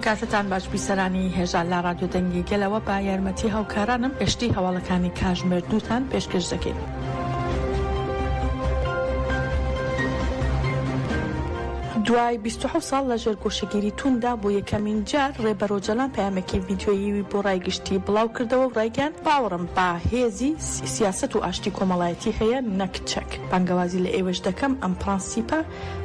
کاتتان باش بیسەرانی هێژا لە ڕادیۆ دەنگی گەلەوە بە یارمەتی هاوکارانم گەشتی هەواڵەکانی کاژمێر دووتان پێشکەش دەکەین. دوای 27 ساڵ لە ژێر گۆشەگیری تونددا بۆ یەکەمین جار ڕێبەر ئۆجەلان پەیامێکی ڤیدیۆیی بۆ ڕای گشتی بڵاو کردەوە و ڕایگەیاند باوەڕم بە هێزی سیاسەت و ئاشتی کۆمەڵایەتی هەیە نەک چەک. بانگەوازی لە ئێوەش دەکەم ئەم پرەنسیپە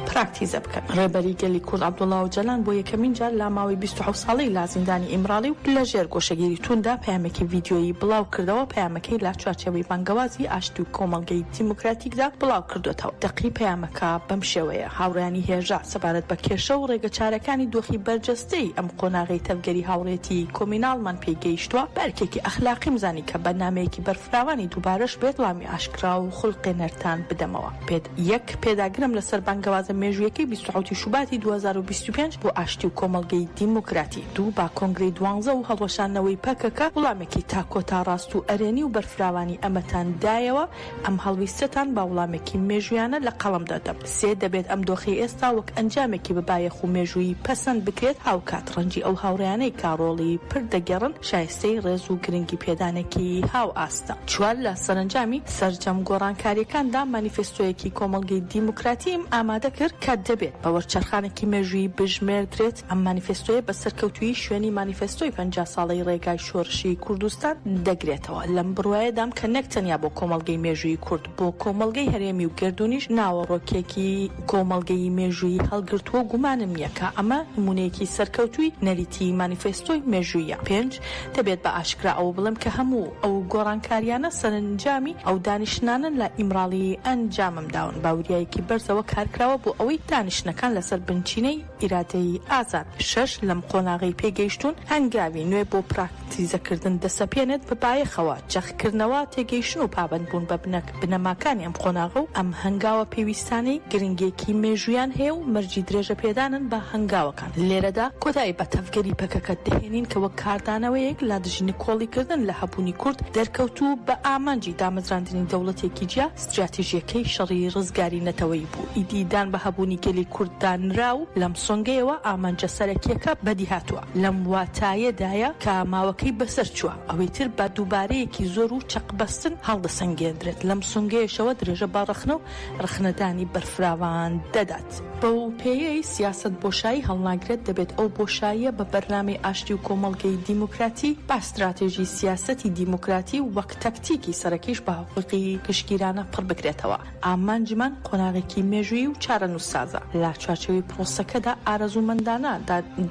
پراکتیزە بکەن. ڕێبەری گەلی کورد عەبدوڵا ئۆجەلان بۆ یەکەمین جار لە ماوەی 27 ساڵەی لە زیندانی ئیمراڵی و لە ژێر گۆشەگیری تونددا پەیامێکی ڤیدیۆیی بڵاو کردەوە، پەیامەکەی لە چوارچێوەی بانگەوازی ئاشتی و کۆمەڵگەی دیموکراتیکدا بڵاو کردۆتەوە. دەقی پەیامەکە بەم شێوەیە، هاوڕێیانی هێژا، سەبارەت بە کێشە و ڕێگەچارەکانی دۆخی بەرجەستەی ئەم قۆناغەی تەڤگەری هاوڕێیەتیی کۆمیناڵمان پێی گەیشتووە، بە ئەرکێکی ئەخلاقیم زانی کە بە نامەیەکی بەرفراوانی دووبارەش بێت وەڵامی ئاشکرا و خولقێنەرتان بدەمەوە. پێت یەک، پێداگرم لەسەر بانگەوازە مێژوویەکەی 27 ی شوباتی 2025 بۆ ئاشتی و کۆمەڵگەی دیموکراتی. دوو، با کۆنگرەی دوانزە و هەڵوەشاندنەوەی پەکەکە وڵامێکی تا کۆتا ڕاست و ئەرێنی و بەرفراوانی ئەمەتان دایەوە، ئەم هەڵویستەتان بە وڵامێکی مێژوویانە لە قەڵەم دەدەم. سێ، دەبێت ئەم دۆخەی ئێستا وەک ئەنجامێکی بەبایەخ و مێژوویی پەسەند بکرێت، هاوکات ڕەنجی ئەو هاوڕێیانەی کە ڕۆڵی پر دەگێڕن شایستەی ڕێز و گرنگی پێدانێکی هاوئاستە. چوار، لە سەرەنجامی سەرجەم گۆڕانکارییەکاندا مانیفێستۆیەکی کۆمەڵگەی دیموکراتیم ئامادە کرد کە دەبێت بە وەرچەرخانێکی مێژوویی بژمێردرێت، ئەم مانیفێستۆیە بە سەرکەوتوویی شوێنی مانیفێستۆی 50 ساڵەی ڕێگای شۆرشی کوردستان دەگرێتەوە. لەم بڕوایەدام کە نەک تەنیا بۆ کۆمەڵگەی مێژوویی کورد، بۆ کۆمەڵگەی هەرێمی و گەردوونیش ناوەڕۆکێکی کۆمەڵگەیی مێژوویی هەڵگرتووە و گومانم نییە کە ئەمە نموونەیەکی سەرکەوتووی نەریتی مانیفێستۆی مێژووییە. پێنج، دەبێت بە ئاشکرا ئەوە بڵێم کە هەموو ئەو گۆڕانکارییانە سەرەنجامی ئەو دانیشتنانەن لە ئیمراڵی ئەنجامم داون. بە وریایەکی بەرزەوە کارکراوە بۆ ئەوەی دانیشتنەکان لەسەر بنچینەی ئیرادەی ئازاد. شەش، لەم قۆناغەی پێگەیشتوون، هەنگاوی نوێ بۆ پراکتیزەکردن دەسەپێنێت، بە بایەخەوە جەختکردنەوە، تێگەیشتن و پابەندبوون بە بنەماکانی ئەم قۆناغە و ئەم هەنگاوە پێویستانەی گرنگییەکی مێژوویان هەیە و مەرجی درێژەپێدانن بە هەنگاوەکان. لێرەدا کۆتایی بە تەڤگەری پەکەکە دەهێنین کە وەک کاردانەوەیەک لە دژی نکۆڵیکردن لە هەبوونی کورد دەرکەوت و بە ئامانجی دامەزراندنی دەوڵەتێکی جیا ستراتیژیەکەی شەڕی ڕزگاری نەتەوەیی بوو، ئیدی دان بە هەبوونی گەلی کورددا نرا و لەم سۆنگەیەوە ئامانجە سەرەکییەکە بەدیهاتووە. لەم واتایەدایە کە ماوەکەی بەسەر چووە، ئەوەی تر بە دووبارەیەکی زۆر و چەقبەستن هەڵدەسەنگێندرێت، لەم سۆنگەیەشەوە درێژە بە ڕەخنە و ڕەخنەدانی بەرفراوان دەدات. بەو پێیەی سیاسەت بۆشایی هەڵناگرێت، دەبێت ئەو بۆشاییە بە بەرنامەی ئاشتی و کۆمەڵگەی دیموکراتی، بە ستراتێژی سیاسەتی دیموکراتی و وەک تەکتیکی سەرەکیش بە حقوقی گشتگیرانە پڕ بکرێتەوە. ئامانجمان قۆناغێکی مێژوویی و چارەنووسسازە. لە چوارچێوەی پرۆسەکەدا ئارەزوومەندانە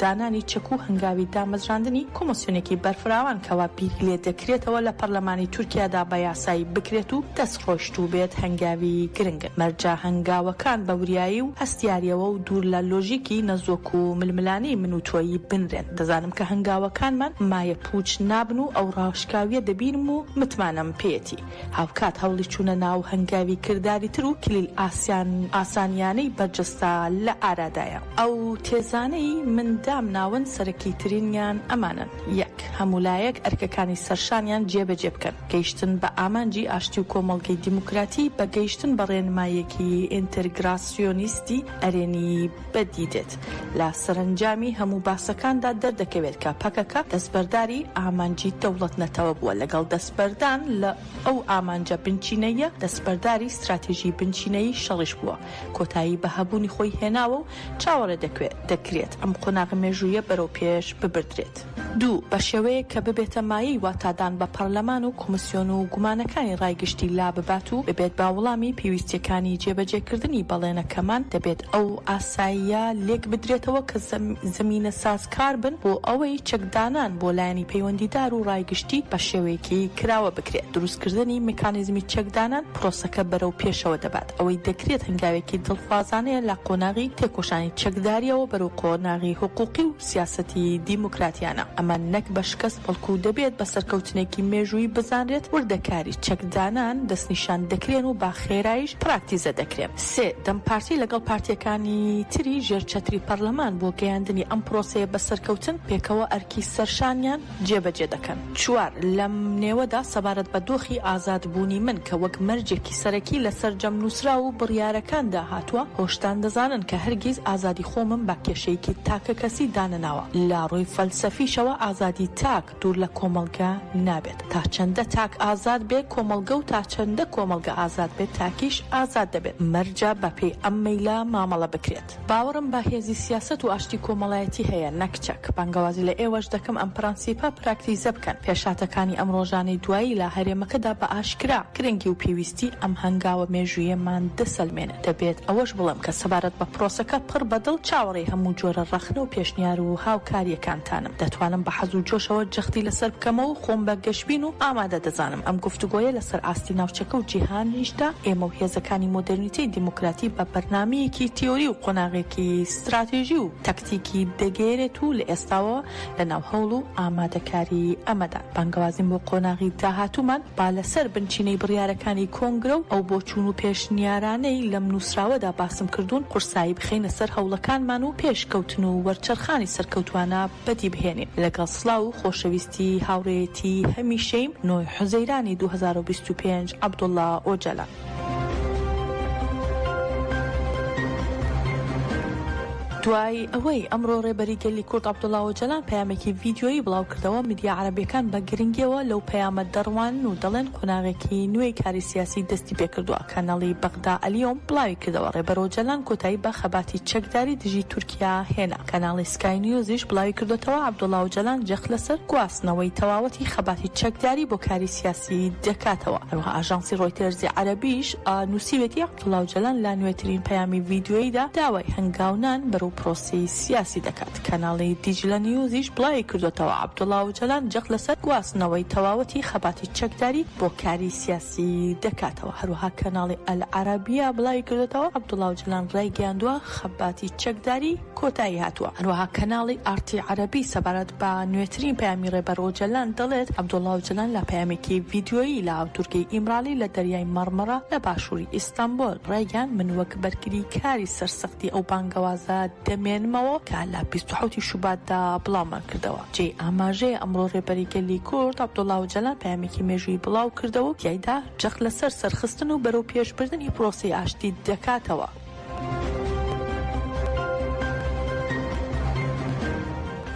دانانی چەک و هەنگاوی دامەزراندنی کۆمۆسیۆنێکی بەرفراوان کەوا بیری لێ دەکرێتەوە لە پەرلەمانی تورکیادا بە یاسایی بکرێت و دەستڕۆیشتوو بێت هەنگاوی گرنگن. مەرجە هەنگاوەکان بە وریایی و هەستیارییەوە و دوور لە لۆژیکی نەزۆک و ململانێی من و تۆیی بنرێن. دەزانم کە هەنگاوەکانمان مایەپووچ نابن و ئەو ڕاشکاوییە دەبینم و متمانەم پێیەتی. هاوکات هەوڵی چوونە ناو هەنگاوی کرداریتر و کلیل ئاسانیانەی بەرجەستە لە ئارادایە. ئەو تێزانەی من دامناون سەرەکیترینیان ئەمانەن، یەک. هەموو لایەک ئەرکەکانی سەرشانیان جێبەجێ بکەن. گەیشتن بە ئامانجی ئاشتی و کۆمەڵگەی دیموکراتی بە گەیشتن بە ڕێنماییەکی ئینترگراسیۆنیستی ئەرێنی بەدی دێت. لە سەرەنجامی هەموو باسەکاندا دەردەکەوێت کە پەکەکە دەستبەرداری ئامانجی دەوڵەت-نەتەوە بووە، لەگەڵ دەستبەردان لە ئەو ئامانجە بنچینەییە، دەستبەرداری ستراتیژی بنچینەیی شەڕیش بووە، کۆتایی بە هەبوونی خۆی هێناوە و چاوەڕێ دەکرێت ئەم قۆناغە مێژوویە بەرەو پێش ببردرێت. دوو، بە شێوەیەک کە ببێتە مایەی واتادان بە پەرلەمان و کۆمسیۆن و گومانەکانی ڕای گشتی لاببات و ببێت بە وڵامی پێویستیەکانی جێبەجێکردنی بەڵێنەکەمان، دەبێت ئەو ئاساییە لێک بدرێتەوە کە زەمینەسازکار بن بۆ ئەوەی چەکدانان بۆ لایەنی پەیوەندیدار و ڕای گشتی بە شێوەیەکی کراوە بکرێت. دروستکردنی مکانیزمی چەکدانان پرۆسەکە بەرەو پێشەوە دەبات. ئەوەی دەکرێت هەنگاوێکی دڵخوازانەیە لە قۆناغی تێکۆشانی چەکدارییەوە بەرەو قۆناغی حقوقی و سیاسەتی دیموکراتیانە. ئەمە نەک بە شکەست بەڵکو دەبێت بە سەرکەوتنێکی مێژوویی بزانرێت، وردەکاری چەکدانان دەستنیشان دەکرێن و بە خێراییش پراکتیزە دەکرێن. سێ، دەم پارتی لەگەڵ پارتییەکانی. هێزەکانی تری ژێر چەتری پەرلەمان بۆ گەیاندنی ئەم پرۆسەیە بە سەرکەوتن پێکەوە ئەرکی سەرشانیان جێبەجێ دەکەن. چوار، لەم نێوەدا سەبارەت بە دۆخی ئازادبوونی من کە وەک مەرجێکی سەرەکی لە سەرجەم نووسراو و بڕیارەکاندا هاتووە، هۆشتان دەزانن کە هەرگیز ئازادی خۆمم بە کێشەیەکی تاکەکەسی دانەناوە. لە ڕووی فەلسەفیشەوە ئازادی تاک دوور لە کۆمەڵگە نابێت. تا چەندە تاک ئازاد بێ کۆمەڵگە و تا چەندە کۆمەڵگە ئازاد بێت تاکیش ئازاد دەبێت. مەرجە بە پێی ئەم مەیلە مامەڵە بکرێت. باوەڕم بە هێزی سیاسەت و ئاشتی کۆمەڵایەتی هەیە نەک چەک. بانگەوازی لە ئێوەش دەکەم ئەم پرەنسیپە پراکتیزە بکەن. پێشهاتەکانی ئەم ڕۆژانەی دوایی لە هەرێمەکەدا بە ئاشکرا گرنگی و پێویستی ئەم هەنگاوە مێژوویەمان دەسەلمێنن. دەبێت ئەوەش بڵێم کە سەبارەت بە پرۆسەکە پڕ بە دڵ چاوەڕێی هەموو جۆرە ڕەخنە و پێشنیار و هاوکارییەکانتانم. دەتوانم بە حەز و جۆشەوە جەختی لەسەر بکەمەوە و خۆم بە گەشبین و ئامادە دەزانم ئەم گفتوگۆیە لەسەر ئاستی ناوچەکە و جیهانیشدا ئێمە و هێزەکانی مۆدێرنیتەی دیموکراتی بە بەرنامەیەکی تیۆری و قۆناغێکی ستراتیژی و تەکتیکی دەگەیەنێت و لە ئێستاوە لەناو هەوڵ و ئامادەکاری ئەمەدان. بانگەوازیم بۆ قۆناغی داهاتوومان با لەسەر بنچینەی بڕیارەکانی کۆنگرە و ئەو بۆچوون و پێشنیارانەی لەم نووسراوەدا باسم کردوون قورسایی بخەینە سەر هەوڵەکانمان و پێشکەوتن و وەرچەرخانی سەرکەوتوانە بەدی بهێنین. لەگەڵ سڵاو و خۆشەویستی هاوڕێیەتی هەمیشەیم نۆی حوزەیرانی 2025 عەبدوڵا ئۆجەلان. دوای ئەوەی ئەمڕۆ ڕێبەری گەلی کورد عەبدوڵا ئۆجەلان پەیامێکی ڤیدیۆیی بڵاوکردەوە، میدیا عەرەبییەکان بە گرنگییەوە لەو پەیامە دەڕوانن و دەڵێن قۆناغێکی نوێی کاری سیاسی دەستی پێکردووە. کەناڵی بەغدا ئەلیۆم بڵاویکردەوە، ڕێبەر ئۆجەلان کۆتایی بە خەباتی چەکداری دژی تورکیا هێنا. کەناڵی سکای نیوزیش بڵاویکردۆتەوە، عەبدوڵا ئۆجەلان جەخت لەسەر گواستنەوەی تەواوەتی خەباتی چەکداری بۆ کاری سیاسی دەکاتەوە. هەروەها ئاژانسی ڕۆیتێرزی عەرەبیش نووسیویەتی، عەبدوڵا ئۆجەلان لە نوێترین پەیامی ڤیدیۆییدا داوای هەنگاونان بەرەو پرۆسەی سیاسی دەکات. کەناڵی دیجلە نیوزیش بڵاویکردۆتەوە، عەبدوڵا ئۆجەلان جەخت لەسەر گواستنەوەی تەواوەتی خەباتی چەکداری بۆ کاری سیاسی دەکاتەوە. هەروەها کەناڵی ئەلعەرەبیە بڵاویکردۆتەوە، عەبدوڵا ئۆجەلان ڕایگەیاندووە، خەباتی چەکداری کۆتایی هاتووە. هەروەها کەناڵی ئاڕتی عەرەبی سەبارەت بە نوێترین پەیامی ڕێبەر ئۆجەلان دەڵێت، عەبدوڵا ئۆجەلان لە پەیامێکی ڤیدیۆیی لە دوورگەی ئیمرالی لە دەریای مەڕمەڕە لە باشووری ئیستانبۆل ڕایگەیاند، من وەک بەرگریکاری سەرسەختی ئەو بانگەوازە دەمێنمەوە کە لە 27 ی شوباتدا بڵاومان کردەوە. جێی ئاماژەیە ئەمڕۆ ڕێبەری گەلی کورد عەبدوڵا ئۆجەلان پەیامێکی مێژوویی بڵاو کردەوە و تیایدا جەخت لەسەر سەرخستن و بەرەوپێشبردنی پرۆسەی ئاشتی دەکاتەوە.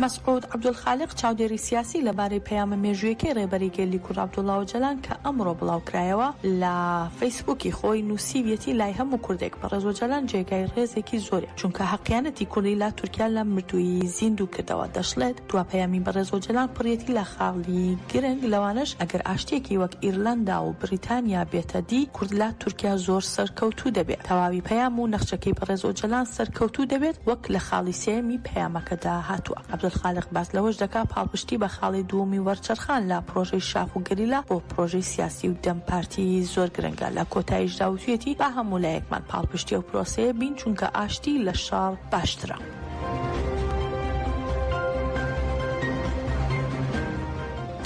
مەسعود عەبدولخالق چاودێری سیاسی لەبارەی پەیامە مێژوویەکەی ڕێبەری گەلی کورد عەبدوڵا ئۆجەلان کە ئەمڕۆ بڵاوکرایەوە لە فەیسبووکی خۆی نووسیویەتی لای هەموو کوردێک بەڕێز ئۆجەلان جێگای ڕێزێکی زۆرە چونکە هەقیانەتی کوردی لە تورکیا لە مردوویی زیندوو کردەوە دەشڵێت دوا پەیامی بەڕێز ئۆجەلان پڕیەتی لە خاڵی گرنگ لەوانەش ئەگەر ئاشتیەکی وەک ئیرلەندا و بریتانیا بێتە دی کورد لە تورکیا زۆر سەرکەوتوو دەبێت. تەواوی پەیام و نەخشەکەی بەڕێز ئۆجەلان سەرکەوتوو دەبێت وەک لە خاڵی سێیەمی پەیامەکەدا هاتووە. عەبدولخالق باس لەوەش دەکا پاڵپشتی بە خاڵی دووەمی وەرچەرخان لە پرۆژەی شاخ و گەریلا بۆ پرۆژەی سیاسی و دەم پارتی زۆر گرنگە. لە کۆتاییشدا وتویەتی با هەموو لایەکمان پاڵپشتی ئەو پرۆسەیە بین چونکە ئاشتی لە شەڕ باشترە.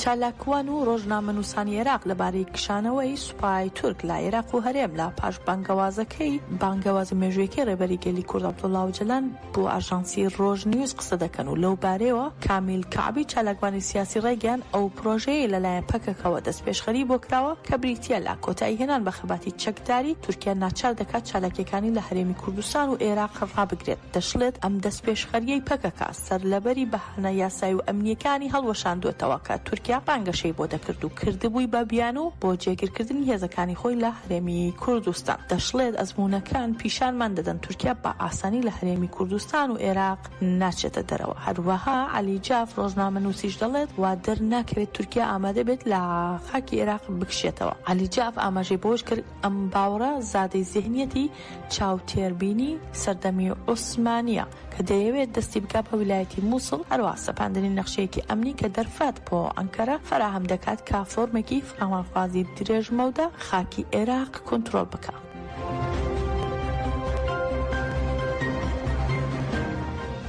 چالاکوان و ڕۆژنامەنووسانی عێراق لەبارەی کشانەوەی سوپای تورک لە عێراق و هەرێم لە پاش بانگەوازەکەی بانگەوازە مێژوویەکەی ڕێبەری گەلی کورد عەبدوڵا ئۆجەلان بۆ ئاژانسی ڕۆژ نیوز قسە دەکەن و لەو بارەیەوە کامیل کەعبی چالاکوانی سیاسی ڕایگەیاند ئەو پرۆژەیەی لەلایەن پەکەکەوە دەستپێشخەری بۆ کراوە کە بریتییە لە کۆتاییهێنان بە خەباتی چەکداری تورکیا ناچار دەکات چالاکییەکانی لە هەرێمی کوردستان و عێراق ڕابگرێت. دەشڵێت، ئەم دەستپێشخەرییەی پەکەکە سەرلەبەری بەهانە یاسایی و ئەمنییەکانی هەڵوەشاندووەتەوە کە تورکیا بانگەشەی بۆ دەکرد و کردبووی بە بیانوو بۆ جێگیرکردنی هێزەکانی خۆی لە هەرێمی کوردستان. دەشڵێت، ئەزموونەکان پیشانمان دەدەن تورکیا بە ئاسانی لە هەرێمی کوردستان و ئێراق ناچێتە دەرەوە. هەروەها عەلی جاف ڕۆژنامەنووسیش دەڵێت، وا دەرناکەوێت تورکیا ئامادە بێت لە خاکی ئێراق بکشێتەوە. عەلی جاف ئاماژەی بەوەش کرد، ئەم باوەڕە زادەی زیهنیەتی چاوتێربینی سەردەمی عوسمانییە کە دەیەوێت دەستی بگا بە ویلایەتی موسڵ، هەروەها سەپاندنی نەخشەیەکی ئەمنی کە دەرفەت بۆ ئەنکەرە فەراهەم دەکات کە فۆرمێکی فراوانخوازی درێژمەودا خاکی ئێراق کۆنترۆڵ بکا.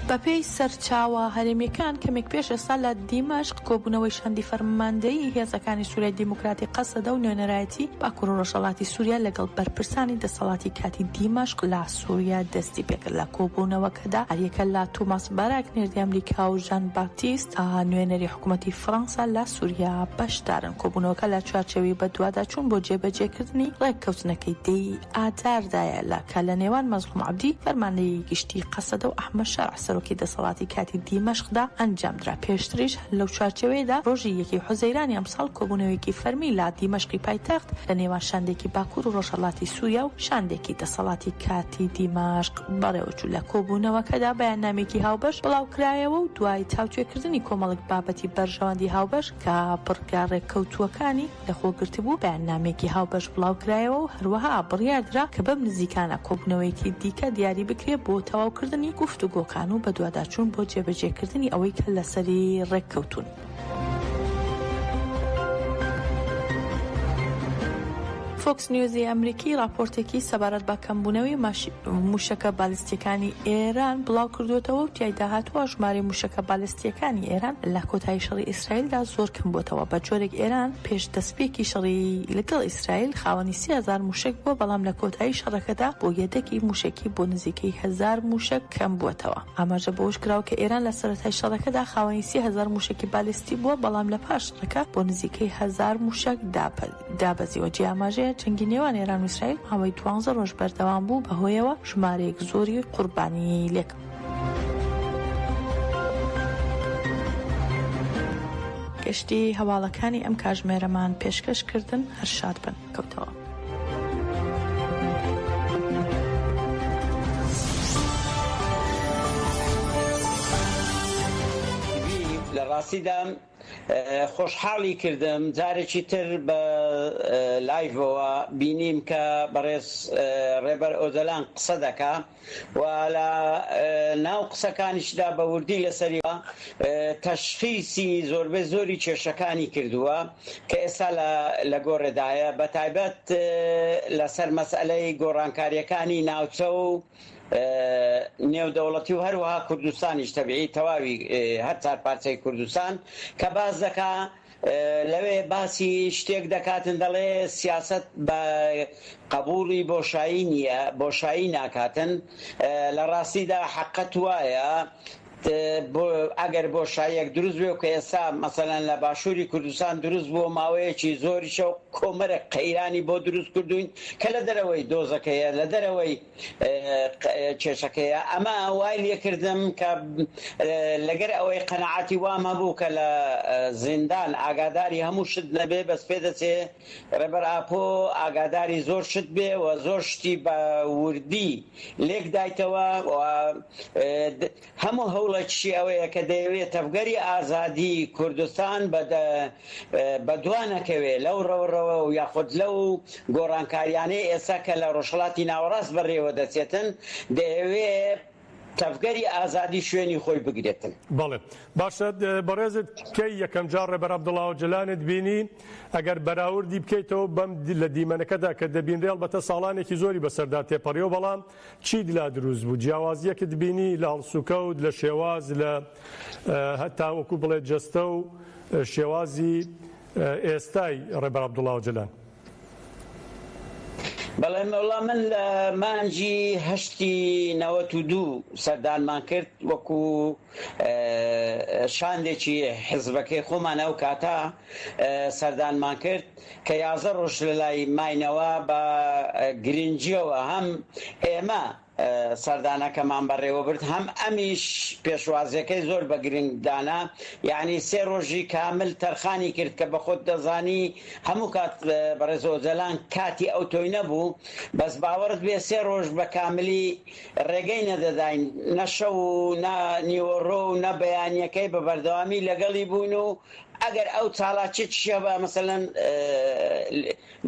بەپێی سەرچاوە هەرێمییەکان، کەمێک پێش ئێستا لە دیمەشق کۆبوونەوەی شاندی فەرماندەیی هێزەکانی سوریای دیموکراتی قەسەدە و نوێنەرایەتی باکور و ڕۆژهەڵاتی سوریا لەگەڵ بەرپرسانی دەسەڵاتی کاتی دیمەشق لە سوریا دەستیپێکرد. لە کۆبوونەوەکەدا هەریەکە لە تۆماس باراک نێردەی ئەمریکا و ژان باتیست نوێنەری حکومەتی فەرەنسا لە سوریا بەشدارن. کۆبوونەوەکە لە چوارچێوەی بەدواداچوون بۆ جێبەجێکردنی ڕێککەوتنەکەی دە ی ئاداردایە لە کە لە نێوان مەزڵوم عەبدی فەرماندەی گشتی قەسەدە و ئەحمەد شەرع سەرۆکی دەسەڵاتی کاتی دیمەشقدا ئەنجامدرا. پێشتریش هەر لەو چوارچێوەیەدا ڕۆژی یەکی حوزەیرانی ئەمساڵ کۆبوونەوەیەکی فەرمی لە دیمەشقی پایتەخت لە نێوان شاندێکی باکوور و ڕۆژهەڵاتی سووریا و شاندێکی دەسەڵاتی کاتی دیمەشق بەڕێوەچوو. لە کۆبوونەوەکەدا بەیاننامەیەکی هاوبەش بڵاوکرایەوە و دوای تاوتوێکردنی کۆمەڵێک بابەتی بەرژەوەندی هاوبەش کە بڕگە ڕێککەوتووەکانی لەخۆگرتبوو، بەیاننامەیەکی هاوبەش بڵاوکرایەوە و هەروەها بڕیاردرا کە بەم نزیکانە کۆبوونەوەیەکی دیکە دیاری بکرێت بۆ تەواوکردنی گفتوگۆکان و بەدواداچوون بۆ جێبەجێکردنی ئەوەی کە لەسەری ڕێککەوتوون. فۆکس نیوزی ئەمریکی ڕاپۆرتێکی سەبارەت بە کەمبوونەوەی مووشەکە بالستییەکانی ئێران بڵاوکردووەتەوە و تیایدا هاتووە، ژمارەی مووشەکە بالستییەکانی ئێران لە کۆتایی شەڕی ئیسرائیلدا زۆر کەمبووەتەوە، بە جۆرێک ئێران پێش دەستپێکی شەڕی لەگەڵ ئیسرائیل خاوەنی 3000 مووشەک بووە، بەڵام لە کۆتایی شەڕەکەدا بۆ یەدەگی مووشەکی بۆ نزیکەی هەزار مووشەک کەمبووەتەوە. ئاماژە بەوەشکراوە کە ئێران لە سەرەتای شەڕەکەدا خاوەنی 3000 مووشەکی بالستی بووە، بەڵام لە پاش شەڕەکە بۆ نزیکەی هەزار مووشەک دابەزیوە. جێی ئاماژەیە جەنگی نێوان ئێران و ئیسرائیل ماوەی دوانزە ڕۆژ بەردەوام بوو، بەهۆیەوە ژمارەیەک زۆری قوربانیی لێکەوت. گشتی هەواڵەکانی ئەم کاژمێرەمان پێشکەش کردن، هەر شاد بن. کەوتەوە. لە ڕاستیدا خۆشحاڵی کردم جارێکی تر بە لایڤەوە بینیم کە بەڕێز ڕێبەر ئۆجەلان قسە دەکا و لە ناو قسەکانیشدا بە وردی لەسەری تەشخیسی زۆربەی زۆری کێشەکانی کردووە کە ئێستا لە گۆڕێدایە بە تایبەت لەسەر مەسئلەی گۆڕانکاریەکانی ناوچە و نێودەوڵەتی و هەروەها کوردستانیش تەبیعی تەواوی هەر چار پارچەی کوردستان کە باس دەکا لەوێ باسی شتێک دەکاتن دەڵێ سیاسەت بە قەبووڵی بۆشایی نییە بۆشایی ناکاتن لە ڕاستیدا حەقەت وایە ئەگەر بۆشاییەک دروست بێ و کە ئێستا مەسەلەن لە باشووری کوردستان دروست بووە ماوەیەکی زۆریشە و کۆمەرێک قەیرانی بۆ دروست کردوین کە لە دەرەوەی دۆزەکەیە لە دەرەوەی کێشەکەیە ئەمە وای لێکردم کە لەگەر ئەوەی قەنەعاتی وام هەبوو کە لە زیندان ئاگاداری هەموو شت نەبێ بەس پێ دەچێ ڕێبەر ئاپۆ ئاگاداری زۆر شت بێ و زۆر شتی بە وردی لێک دایتەوە و هەموو هەوڵێکیشی ئەوەیە کە دەیەوێت تەڤگەری ئازادی کوردستان بە دوا نەکەوێ لەو ڕەوڕەوە و یاخود لەو گۆڕانکاریانەی ئێستا کە لە ڕۆژهەڵاتی ناوەڕاست بەڕێوە دەچێتن دەیەوێ تەڤگەری ئازادی شوێنی خۆی بگرێتن. بەڵێ باشە بەڕێزت کەی یەکەم جار ڕێبەر عەبدوڵا ئۆجەلانت بینی ئەگەر بەراوردی بکەیتەوە بەم لە دیمەنەکەدا کە دەبینرێ ئەڵبەتە ساڵانێکی زۆری بەسەردا تێپەڕیەوە بەڵام چیت لا دروست بوو جیاوازیەکت بینی لە هەڵسوکەوت لە شێواز لە هەتا وەکو بڵێ جەستە و شێوازی ئێستای ڕێبەر عەبدوڵا ئۆجەلان؟ بەڵێ وەڵا من لە مانگی هەشتی 92 سەردانمان کرد وەکو شاندێکی حزبەکەی خۆمان ئەو کاتە سەردانمان کرد کە یازە ڕۆژ لە لای ماینەوە بە گرنگیەوە هەم ئێمە سەردانەکەمان بەڕێوەبرد هەم ئەمیش پێشوازیەکەی زۆر بە گرنگ دانا یەعنی سێ ڕۆژی کامل تەرخانی کرد کە بەخۆت دەزانی هەموو کات بەڕێز ئۆجەلان کاتی ئەوتۆی نەبوو بەس باوەڕت بێ سێ ڕۆژ بە کاملی ڕێگەی نەدەداین نە شەو و نە نیوەڕۆ و نە بەیانیەکەی بە بەردەوامی لەگەڵی بووین و ئەگەر ئەو چالاکیەکیش هەبا مەسەلەن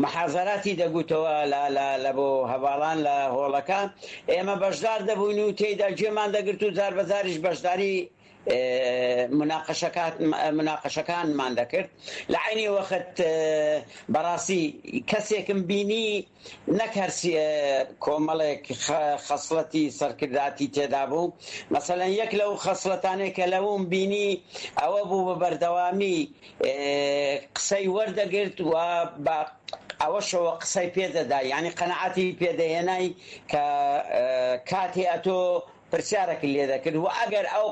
محازەراتی دەگوتەوە لە لە لە بۆ هەڤاڵان لە هۆڵەکە ئێمە بەشدار دەبووین و تێیدا گوێمان دەگرت و جار بە جاریش بەشداری. مناقەشەکانمان دەکرد لە عەینی وەخت بەڕاستی کەسێکم بینی نەک هەر کۆمەڵێک خەسڵەتی سەرکرداتی تێدا بوو، مەسەلەن یەک لەو خەسڵەتانەی کە لەوم بینی ئەوە بوو بە بەردەوامی قسەی وەردەگرت و بە ئەوەشەوە قسەی پێدەدا، یانی قەناعەتی پێدەهێنای کە کاتێ ئەتۆ پرسیارێکت لێ دەکرد و ئەگەر ئەو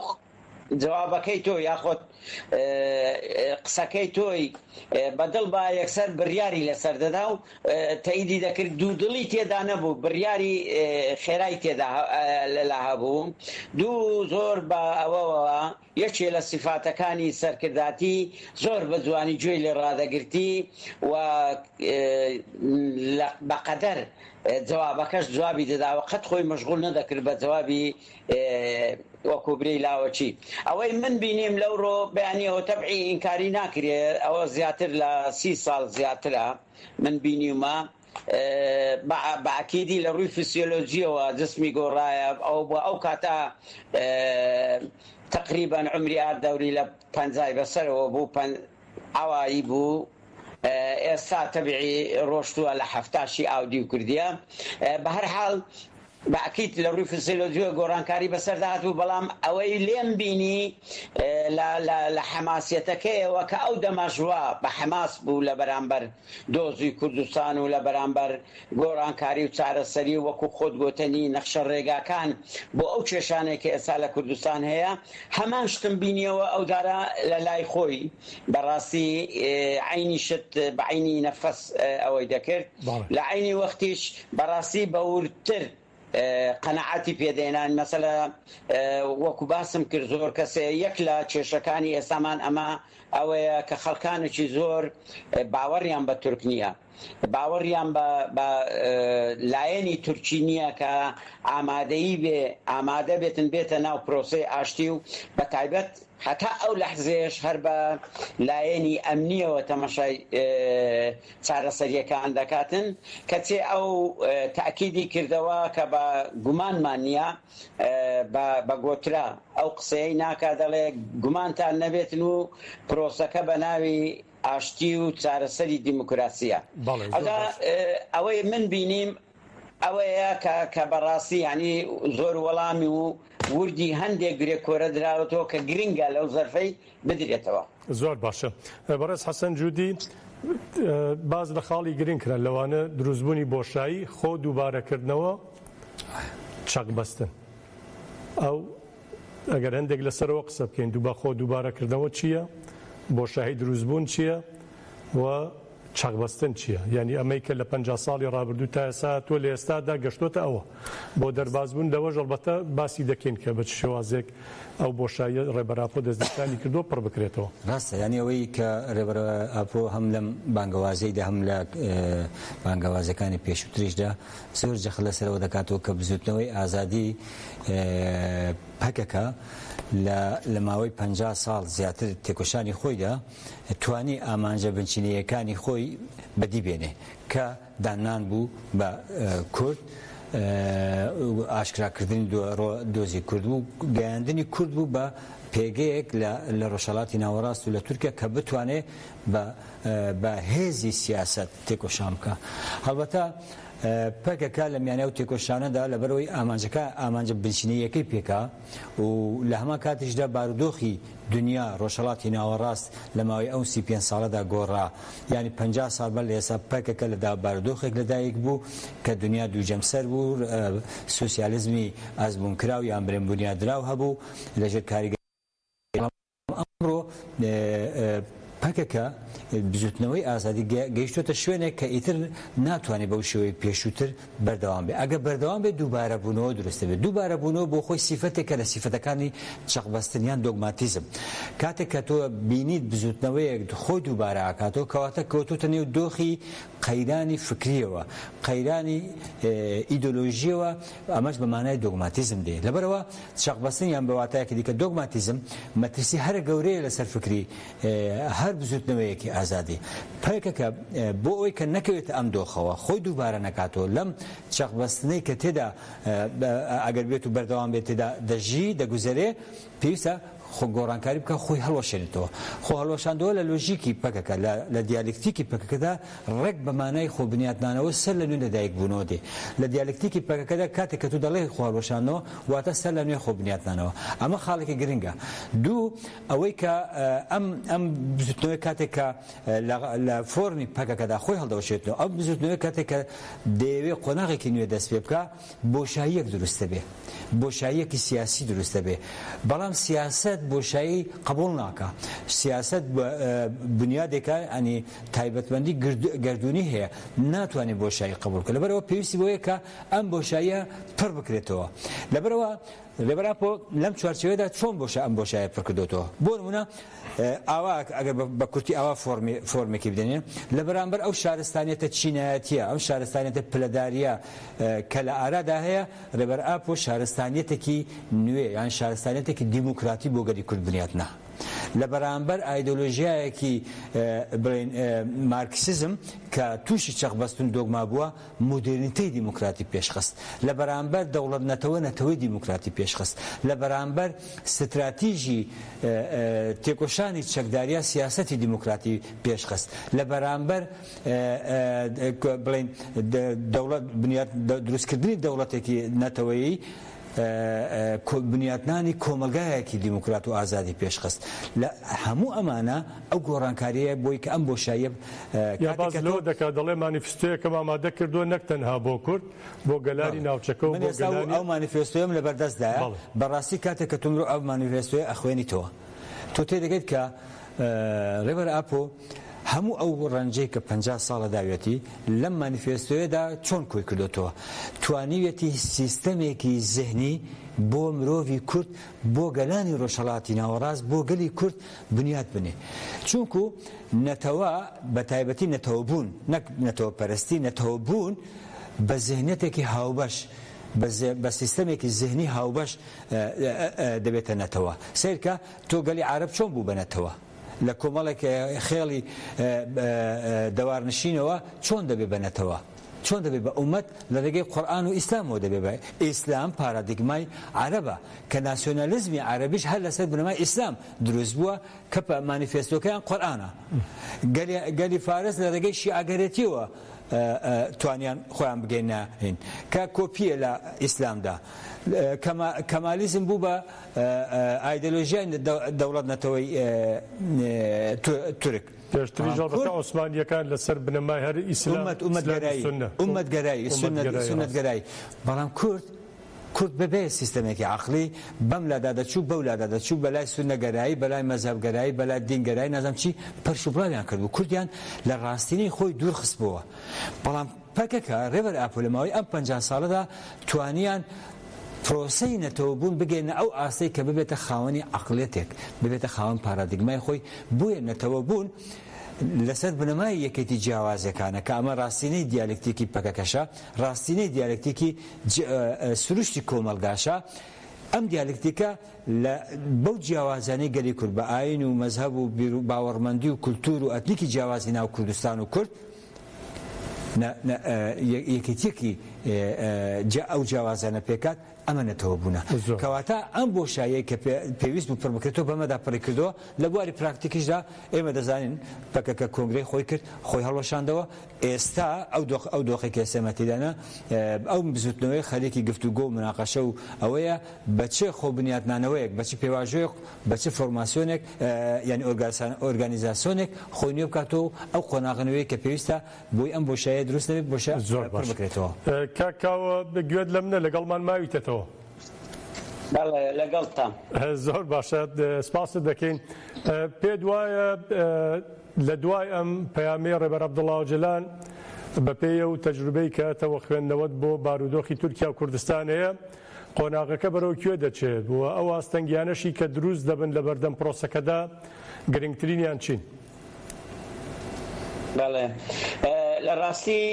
جوابەکەی تۆ یاخۆد قسەکەی تۆی بە دڵ با یەکسەر بڕیاری لەسەر دەدا و تەئیدی دەکرد، دوودڵی تێدا نەبوو، بڕیاری خێرای تێدا لەلا هەبوو. دوو زۆر بە ئەوەوە یەکێ لە سیفاتەکانی سەرکرداتی زۆر بە جوانی گوێی لێ ڕادەگرتی و بە قەدەر جوابەکەش جوابی دەداوە قەت خۆی مەشغوڵ نەدەکرد بە جوابی وەکو برێی لاوەکی. ئەوەی من بینیم لەو ڕۆ بەیانیەوە تەبعی ئینکاری ناکرێ ئەوە زیاتر لە سی ساڵ زیاترە من بینیومە بە ئەکیدی لە ڕووی فسیۆلۆجیەوە جسمی گۆڕایە ئەو بۆ ئەو کاتە تقریبا عمری ئار دەوری لە پەنجای بەسەرەوە بوو ئاوایی بوو ئێستا تەبعی ڕۆشتووە لە حەفتاشی ئاودیو کردیە بە هەر حاڵ بە ئەکید لە ڕووی فسیۆلۆجیەوە گۆڕانکاری بەسەردا هاتبوو، بەڵام ئەوەی لێم بینی لە لە لە حەماسیەتەکەیەوە کە ئەو دەمەش وا بە حەماس بوو لە بەرامبەر دۆزی کوردستان و لە بەرامبەر گۆڕانکاری و چارەسەری و وەکو خۆت گۆتەنی نەخشە ڕێگاکان بۆ ئەو کێشانەی کە ئێستا لە کوردستان هەیە هەمان شتم بینیەوە ئەو جارە لە لای خۆی بەڕاستی عەینی شت بە عەینی نەفەس ئەوەی دەکرد لە عەینی وەختیش بەڕاستی بە وردتر قەناعەتی پێدێنان مەسەلە وەکو باسم کرد زۆر کەسێ یەک لە کێشەکانی ئێستامان ئەمە ئەوەیە کە خەڵکانێکی زۆر باوەڕیان بە تورک نییە باوەڕیان بە بە لایەنی تورکی نییە کە ئامادەیی بێ ئامادە بێتن بێتە ناو پرۆسەی ئاشتی و بە تایبەت هەتا ئەو لەحزەیەش هەر بە لایەنی ئەمنییەوە تەماشای چارەسەرییەکان دەکاتن، کەچێ ئەو تەئکیدی کردەوە کە بە گومانمان نییە، بە گۆترا ئەو قسەیەی ناکا دەڵێ گومانتان نەبێتن و پرۆسەکە بە ناوی ئاشتی و چارەسەری دیموکراسییە. ئەوجا ئەوەی من بینیم ئەوەیە کە کە بەڕاستی یانی زۆر وەڵامی و وردی هەندێک گرێ کۆرە دراوەتەوە کە گرنگە لەو زەرفەی بدرێتەوە. زۆر باشە بەڕێز حەسەن جودی باس لە خاڵی گرنگ کرا لەوانە دروستبوونی بۆشایی خۆ دووبارەکردنەوە چەق بەستن ئەو ئەگەر هەندێک لەسەرەوە قسە بکەین دووبە خۆ دووبارەکردنەوە چییە بۆشایی دروستبوون چییە و چەقبەستن چیە؟ یانی ئەمەی کە لە 50 ساڵی ڕابردوو تا ئێستا هاتووە لە ئێستادا گەشتۆتە ئەوە. بۆ دەربازبوون لەوەش ئەڵبەتە باسی دەکەین کە بە چ شێوازێک ئەو بۆشاییە ڕێبەر ئاپۆ دەستنیشانی کردووە پڕ بکرێتەوە. ڕاستە یانی ئەوەی کە ڕێبەر ئاپۆ هەم لەم بانگەوازەیدا هەم لە بانگەوازەکانی پێشووتریشدا زۆر جەخت لەسەر ئەوە دەکاتەوە کە بزووتنەوەی ئازادی پەکەکە لە لە ماوەی 50 ساڵ زیاتر تێکۆشانی خۆیدا توانی ئامانجە بنچینەییەکانی خۆی بەدی بێنێ کە داننان بوو بە کورد، ئاشکراکردنی دۆزی کورد بوو، گەیاندنی کورد بوو بە پێگەیەک لە ڕۆژهەڵاتی ناوەڕاست و لە تورکیا کە بتوانێ بە هێزی سیاسەت تێکۆشان بکا. هەڵبەتە پەکەکە لە میانەی ئەو تێکۆشانەدا لەبەرئەوەی ئامانجەکە ئامانجە بنچینەییەکەی پێکا و لە هەمان کاتیشدا بارودۆخی دونیا، ڕۆژهەڵاتی ناوەڕاست لە ماوەی ئەو 35 ساڵەدا گۆڕا. یانی 50 ساڵ بەر لە ئێستا پەکەکە لە بارودۆخێک لە دایک بوو کە دونیا دوو جەمسەر بوو، سۆسیالیزمی ئەزموونکراو یان بڵێم بونیادنراو هەبوو لە ژێر کاریگەری بەڵام ئەمڕۆ پەکەکە بزوتنەوەی ئازادی گەیشتۆتە شوێنێک کە ئیتر ناتوانێت بەو شێوەی پێشووتر بەردەوام بێت ئەگەر بەردەوام بێت دووبارە بوونەوە دروست دەبێت دووبارە بوونەوە بۆ خۆی سیفەتێکە لە سیفەتەکانی چەقبەستن یان دۆگماتیزم کاتێک کە تۆ بینیت بزوتنەوەیەک خۆی دووبارە ئاکاتەوە کەواتە کەوتۆتە نێو دۆخی قەیرانی فکریەوە قەیرانی ئیدۆلۆژیەوە ئەمەش بە مانای دۆگماتیزم دێ لەبەرئەوە چەقبەستن یان بە واتایەکی دیکە دۆگماتیزم مەترسی هەرە گەورەیە لەسەر فکری هەر بزوتنەوەیەکی ئازادی. پەکەکە بۆ ئەوەی کە نەکەوێتە ئەم دۆخەوە، خۆی دووبارە نەکاتەوە لەم چەقبەستنەی کە تێدا ئەگەر بێت و بەردەوام بێت تێدا دەژی، دەگوزەرێ، پێویستە. خۆ گۆڕانکاری بکا خۆی هەڵوەشێنێتەوە. خۆ هەڵوەشاندەوە لە لۆژیکی پەکەکە، لە لە دیالکتیکی پەکەکەدا ڕێک بە مانای خۆ بنیاتنانەوە سەر لە نوێ لەدایک بوونەوە دێ. لە دیالکتیکی پەکەکەدا کاتێک کە تۆ دەڵێی خۆ هەڵوەشاندنەوە واتە سەر لە نوێ خۆ بنیاتنانەوە. ئەمە خاڵێکی گرنگە. دوو، ئەوەی کە ئەم ئەم بزوتنەوەی کاتێک کە لە لە فۆرمی پەکەکەدا خۆی هەڵدەوەشێتەوە ئەم بزوتنەوەی کاتێک کە دەیەوێ قۆناغێکی نوێ دەست پێ بکا بۆشاییەک دروست دەبێ، بۆشاییەکی سیاسی دروست دەبێ، بەڵام سیاسەت بۆشایی قبوڵ ناکا، سیاسەت بنیادێکە یانی تایبەتمەندی گەردوونی هەیە، ناتوانێ بۆشایی قبوڵ بکا، لەبەرئەوە پێویستی بەوەیە کە ئەم بۆشاییە پڕ بکرێتەوە، لەبەرئەوە رێبەر ئاپۆ لەم چوارچێوەیەدا چۆن بۆشا ئەم بۆشایە پڕ کردۆتەوە؟ بۆ نموونە ئاوا ئەگەر بە کورتی ئاوا فۆرمی فۆرمێکی بدەنێ لە بەرامبەر ئەو شارستانیەتە چینایەتیە ئەم شارستانیەتە پلەداریە کە لە ئارادا هەیە رێبەر ئاپۆ شارستانیەتێکی نوێ یان شارستانیەتێکی دیموکراتی بۆ گەلی کورد بنیات نا. لە بەرامبەر ئایدۆلۆژیایەکی بڵێین مارکسیزم کە تووشی چەقبەستن دۆگما بووە مۆدێرنیتەی دیموکراتی پێشخست، لە بەرامبەر دەوڵەت نەتەوە نەتەوەی دیموکراتی پێشخست، لە بەرامبەر ستراتیژی تێکۆشانی چەکداریا سیاسەتی دیموکراتی پێشخست، لە بەرامبەر بڵێین دەوڵەت بنیات دروستکردنی دەوڵەتێکی نەتەوەیی بنیاتنانی کۆمەڵگایەکی دیموکرات و ئازادی پێشخست. لە هەموو ئەمانە ئەو گۆڕانکارییە بۆی کە ئەم بۆشاییە یا باس لەوە دەکات دەڵێ مانیفستۆیەکم ئامادە کردووە نەک تەنها بۆ کورد بۆ گەلانی ناوچەکە و بۆ گەلانی. ئەو مانیفێستۆیەم لەبەردەستدایە، بەڕاستی کاتێک کە تۆ مرۆ ئەو مانیفێستۆیە ئەخوێنیتەوە تۆ تێدەگەیت کە ڕێبەر ئاپۆ هەموو ئەو ڕەنجەی کە 50 ساڵە داویەتی لەم مانیفێستۆیەدا چۆن کۆی کردۆتەوە توانیویەتی سیستەمێکی زهنی بۆ مرۆڤی کورد بۆ گەلانی ڕۆژهەڵاتی ناوەڕاست بۆ گەلی کورد بنیات بنێ چونکو نەتەوە بە تایبەتی نەتەوەبوون نەک نەتەوەپەرستی نەتەوەبوون بە زهنیەتێکی هاوبەش بە سیستەمێکی زهنی هاوبەش دەبێتە نەتەوە سەیرکە تۆ گەلی عارەب چۆن بوو بە نەتەوە؟ لە کۆمەڵێک خێڵی دەوارنشینەوە چۆن دەبێ بە نەتەوە؟ چۆن دەبێ بە ئومەت؟ لە ڕێگەی قورئان و ئیسلامەوە دەبێ بە ئیسلام پارادیگمای عەرەبە کە ناسیۆنالیزمی عەرەبیش هەر لەسەر بنەمای ئیسلام دروست بووە کە مانیفێستۆکەیان قورئانە. گەلی فارس لە ڕێگەی شیعەگەرێتیەوە توانیان خۆیان بگەینە هین کە کۆپیە لە ئیسلامدا. کەمالیزم بوو بە ئایدۆلۆژیای دەوڵەت نەتەوەی تورک. پێشتریش هەڵبەتە عوسمانییەکان لەسەر بنەمای هەر ئیسلام، ئیسلامی سوننە. ئوممەتگەرایی، سوننەتگەرایی. بەڵام کورد، کورد بەبێ سیستەمێکی عەقڵی بەم لادا دەچوو، بەو لادا دەچوو، بەلای سوننەگەرایی، بەلای مەزهەبگەرایی، بەلای دینگەرایی، نازانم چی، پەرش و بڵاویان کردبوو. کوردیان لە ڕاستینەی خۆی دوور خستبۆوە. بەڵام پەکەکە، ڕێبەر ئاپۆ لە ماوەی ئەم 50 ساڵەدا توانیان پرۆسەی نەتەوەبوون بگەیەنە ئەو ئاستەی کە ببێتە خاوەنی عەقڵیەتێک، ببێتە خاوەن پارادیگمای خۆی، بۆیە نەتەوەبوون لەسەر بنەمای یەکێتی جیاوازیەکانە کە ئەمە ڕاستینەی دیالکتیکی پەکەکەشە، ڕاستینەی دیالکتیکی سروشتی کۆمەڵگاشە، ئەم دیالکتیکە لە بەو جیاوازیانەی گەلی کورد بە ئایین و مەزهەب و بیروباوەڕمەندی و کولتوور و ئەتنیکی جیاوازی ناو کوردستان و کورد، یەکێتیەکی ئەو جیاوازانە پێکات ئەمە نەتەوە بوونە کەواتە ئەم بۆشاییەی کە پێویست بوو پڕ بکرێتەوە بەمەدا پڕی کردەوە لە بواری پراکتیکیشدا ئێمە دەزانین پەکەکە کۆنگرەی خۆی کرد خۆی هەڵوەشاندەوە ئێستا ئەو دۆخ ئەو دۆخێک کە ئێستا تێدانە ئەو بزوتنەوەی خەریکی گفتوگۆ و مناقەشە و ئەوەیە بە چ خۆ بنیاتنانەوەیەک بە چ پێواژۆیەک بە چ فۆرماسیۆنێک یانی ئۆرگانیزاسیۆنێک خۆی نوێ بکاتەوە و ئەو قۆناغە نوێیەی کە پێویستە بۆی ئەم بۆشاییە دروست نەبێت بۆشا زۆر پڕ باش بکرێتەوە. کاک کاوە گوێت لەمنە لەگەڵمان ماویتەتەوە؟ بەڵێ لەگەڵتام. زۆر باشە سپاست دەکەین. پێت وایە لە دوای ئەم پەیامەی ڕێبەر عەبدوڵا ئۆجەلان بەپێی ئەو تەجروبەی کە تەوە خوێندنەوەت بۆ بارودۆخی تورکیا و کوردستان هەیە قۆناغەکە بەرەو کوێ دەچێت و ئەو ئاستەنگیانەشی کە دروست دەبن لە بەردەم پرۆسەکەدا گرنگترینیان چین؟ بەڵێ لە ڕاستی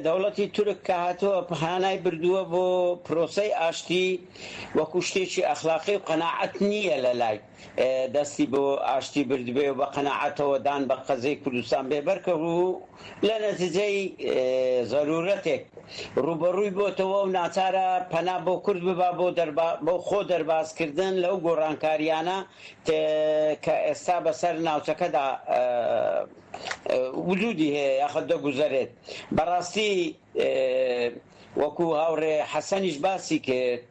دەوڵەتی تورک کە هاتووە هانای بردووە بۆ پرۆسەی ئاشتی وەکو شتێکی ئەخلاقی و قەناعەت نییە لە لای دەستی بۆ ئاشتی بردبێ و بە قەناعەتەوە دان بە قەزیەی کوردستان بێ بەرکە و لە نەتیجەی زەرورەتێک. ڕووبەڕووی بۆتەوە و ناچارە پەنا بۆ کورد ببا بۆ بۆ خۆ دەربازکردن لەو گۆڕانکاریانە کە ئێستا بەسەر ناوچەکەدا وجودی هەیە یاخود دەگوزەرێت. بەڕاستی وەکو هاوڕێ حەسەنیش باسی کرد